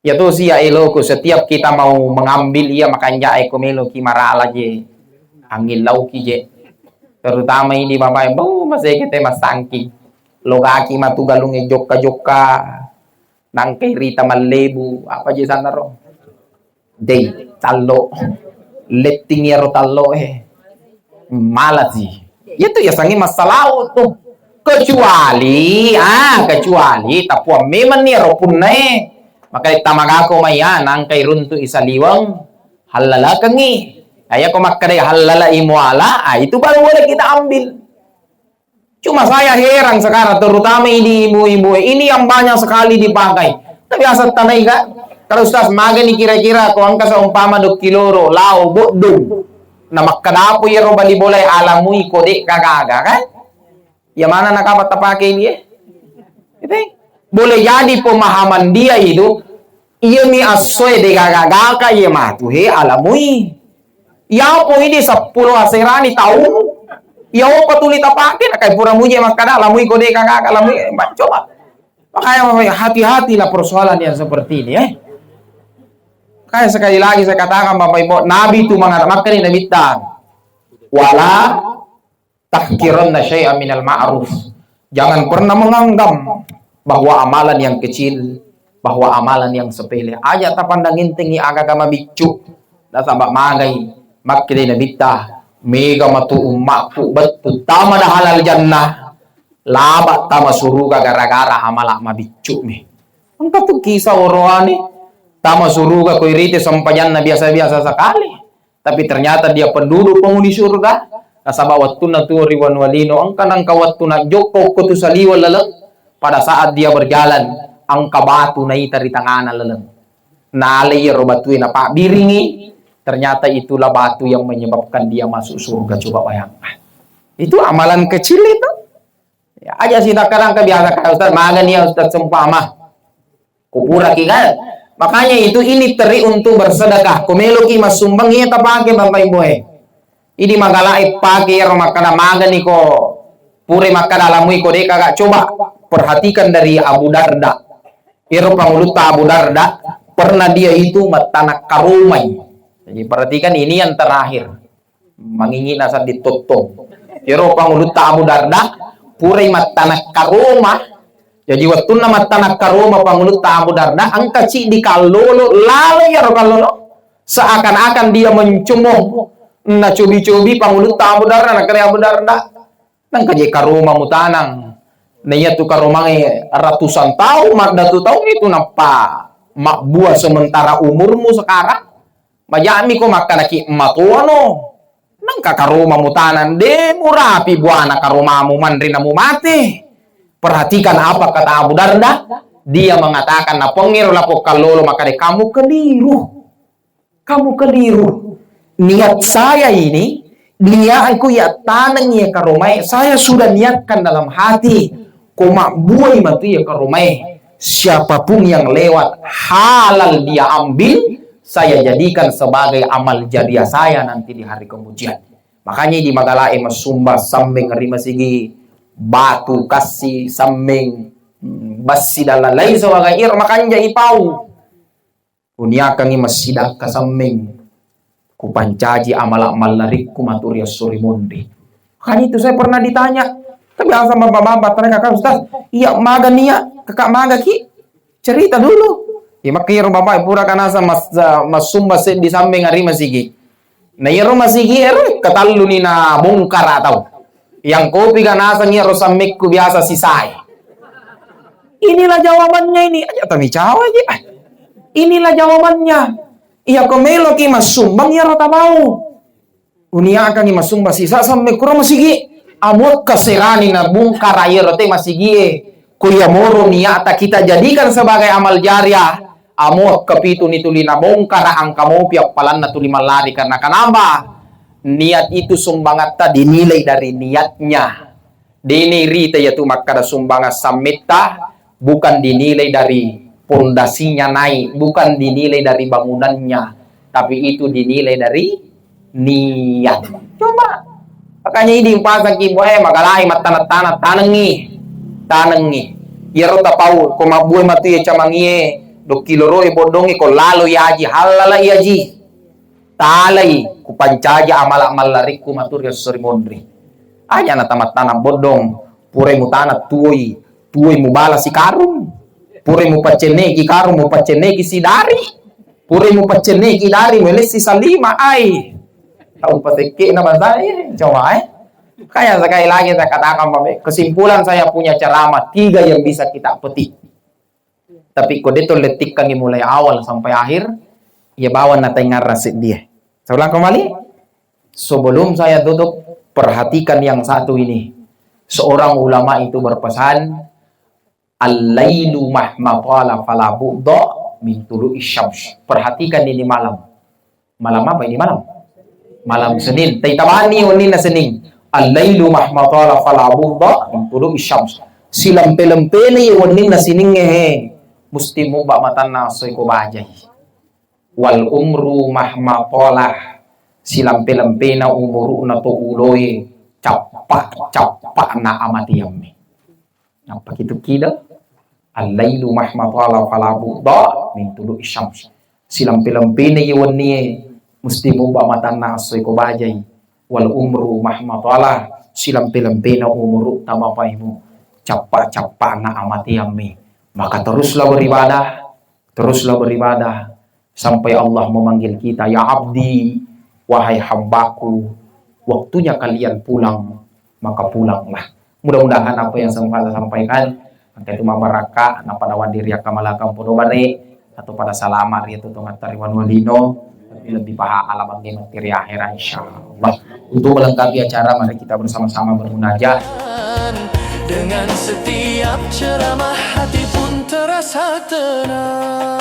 Ya tuh sih ya eloku, setiap kita mau mengambil iya makanja eko meloki marala je. Angin lauki je. Terutama ini Bapak Ibu, masih kita masangki. Logaki matu galunge jokka-jokka. Nangkai rita mallebu, apa je sanaro? Dei, tallo. Letting iyaro tallo, eh. Malasi. Iya tu yasengnge massalau tu. Kecuali, ah, kecuali tapuang memang ni ro punnae. Maka tamagako mai ya, nangkai runtu isaliweng, hallalakengngi. Ayako makkeda hallalai muala, ah, itu baru boleh kita ambil. Cuma saya heran sekarang, terutama ini ibu-ibu, ini yang banyak sekali dipakai. Tapi asal tanai, Kak, kalau Ustaz, magani kira-kira ko engka seumpama dokki loro, lao, boddong. Na makkadapo iyaro bali bolae alamui ko de' kagaga, kan? Ya mana nakapa tapake ini, eh? Gitu, eh? Boleh jadi pemahaman dia itu, iya mi assoe de' gaga-gaga, iya matu he alamui. Yapo idi seppulo aserani tau. Iya opa tuli tapake, nakai pura muje makkada lamui ko de' kagaka lamui, eh, coba. Makanya Bapak Ibu, hati-hatilah persoalan yang seperti ini, eh. Makanya sekali lagi saya katakan Bapak Ibu, Nabi itu mengatakan, makkeda Nabitta, "Wala tahkiranna syai'an minal ma'ruf." Jangan pernah menganggap bahwa amalan yang kecil, bahwa amalan yang sepele. Aja tapandang entengi aga-aga mabiccu. Nasaba magai, makkeda Nabitta, mega matu ummaku bettu tama dahalal jannah, laba tama suruga gara-gara amala mabiccu mi. Engka tu kisah oroane, tama suruga ko irite sempajanna biasa-biasa sekali. Tapi ternyata dia penduduk penghuni surga. Nasaba wettunna tuo ri wanua lino, engka nangka wettu najokka okko tu saliweng laleng. Pada saat dia berjalan, engka batu naita ri tangana laleng. Nalai iyaro batue napabbiringi, ternyata itulah batu yang menyebabkan dia masuk surga. Coba bayangkan. Itu amalan kecil itu. Ya, aja sih, kadang kebiasa kan, "Ustaz, magani ya Ustaz, seumpama." Kupuraki kan? Makanya itu ini trik untuk bersedekah. Ko meloki massumbang, iya tapake Bapak Ibu e. Idi magalae pake iyaro makkada magani ko pura makkada lamui ko de' kagak. Coba perhatikan dari Abu Darda. Iyaro pangulutta Abu Darda, pernah dia itu mattana karomai. Jadi perhatikan ini yang terakhir. Mangingi nasaddi tottong. Iyaro pangulutta Abu Darda, purai mattana karoma. Jaji wettunna mattana karoma pangulutta Abu Darda, engka ciddi kallolo, lalo iyaro kallolo. Seakan-akan dia mencemoh, nacobi-cobi pangulutta Abu Darda, nakkeda Abu Darda. Nengka je karoma mutanang. Naiya tu karomangnge ratusan taung, maddatu taung itu nappa mabbua sementara umurmu sekarang. Maja'mi ko makkanaki matoano. Nengka karoma mutanang, de murapi buana karomamu manre namu mate. Perhatikan apa kata Abu Darda. Dia mengatakan, napongero lapong kallolo makkada, "Kamu keliru. Kamu keliru. Niat saya ini, niatku ya taneng ya karomae, saya sudah niatkan dalam hati. Ko mabbuai matu ya karomae. Siapapun yang lewat, halal dia ambil, saya jadikan sebagai amal jariah saya nanti di hari kemudian. Makanya idi magalae massumba sammeng ri masigi, batu, kassi, sammeng, mm, bassi dan lain-lain sebagai iro makanja ipau. Uniakangi massidakka sammeng, kupancaji amala mallarikku maturi esso ri monri. Kan itu saya pernah ditanya, kan biasa bapak-bapak tanya, "Kakak Ustaz, iya maga nia, kakak maga ki?" Cerita dulu. Ya, makanya bapak pura kanasa mas, massumba seddi sammeng ari masigi. Na iyaro masigi ero katalluni na bongkara tau. Yang kopi ga naseng iyaro sammekku biasa sisae. Inilah jawabannya ini. Aja tami cawa aja. Inilah jawabannya. Iya ko meloki massumbang iyaro tabau. Uniakangi massumbang sisa sammekku ro masigi. Amuakka serani na bongkara iyaro te masigie. Ko iya moro niata kita jadikan sebagai amal jariah. Amuakka pituni tuli nabongkara angka mopi appalanna tuli mallari. Karena kenapa? Niat itu sumbangatta dinilai dari niatnya. Dini rita yatu makkada sumbangan sammetta bukan dinilai dari pondasinya naik, bukan dinilai dari bangunannya, tapi itu dinilai dari niat. Coba. Makanya idi pasang ki, eh, magalai mattana-tana, tanengi. Tanengi. Iyaro tapau, ko mabbue matu ya camangie, dokkiloroi boddongi, ko lalo yaji, halala yaji. Talai, kupancaja amala mallarikku maturi esso ri monri. Aja na tama-tana boddong, purai mutana tuoi, tuoi mubala sikarung. Purai mupaccenneki karung, mupaccenneki sidari. Purai mupaccenneki dari, melessi salima, ai. Tau patekke na bangsa, eh, coba, eh. Kayak sekali lagi saya katakan, Bapak, kesimpulan saya punya ceramah tiga yang bisa kita petik. Tapi ko deto lettikkangi mulai awal sampai akhir, ya bawang na taingarra seddie. Saya ulang kembali, sebelum saya tutup, perhatikan yang satu ini. Seorang ulama itu berpesan, "Al-lailu mahma tala fala bu'da min tulu'i syams." Perhatikan ini malam. Malam apa ini malam? Malam Senin. Taitabani wenninna Senin. Al-lailu mahma tala fala bu'da min tulu'i syams. Silempe-lempena ye wenninna Seningnge he. Musti mubba matanna assoi ko bajai. Wal umru mahma tala. Silempe-lempena umuru'na to uloe cappa-cappana amatiamme. Nappa kitu kida, "Al-lailu mahma tala fala bu'da min tulu'i syams." Silempe-lempena ye wennie, musti mubba matanna assoi ko bajai. Wal umru mahma tala, silempe-lempena umuru tabapaimu, cappa-cappana amatiamme. Maka teruslah beribadah, teruslah beribadah sampai Allah memanggil kita, "Ya abdi, wahai hambaku, waktunya kalian pulang, maka pulanglah." Mudah-mudahan apa yang sempat saya sampaikan, engka itu mabarakka, napada wandiri akka malakang podo bare, atau pada salama ri atu tongatta ri wanua lino, tapi lebih paha ala bangge mati ri akhera, insyaallah. Untuk melengkapi acara, mari kita bersama-sama bermunajat. Dengan setiap ceramah, hati pun terasa tenang.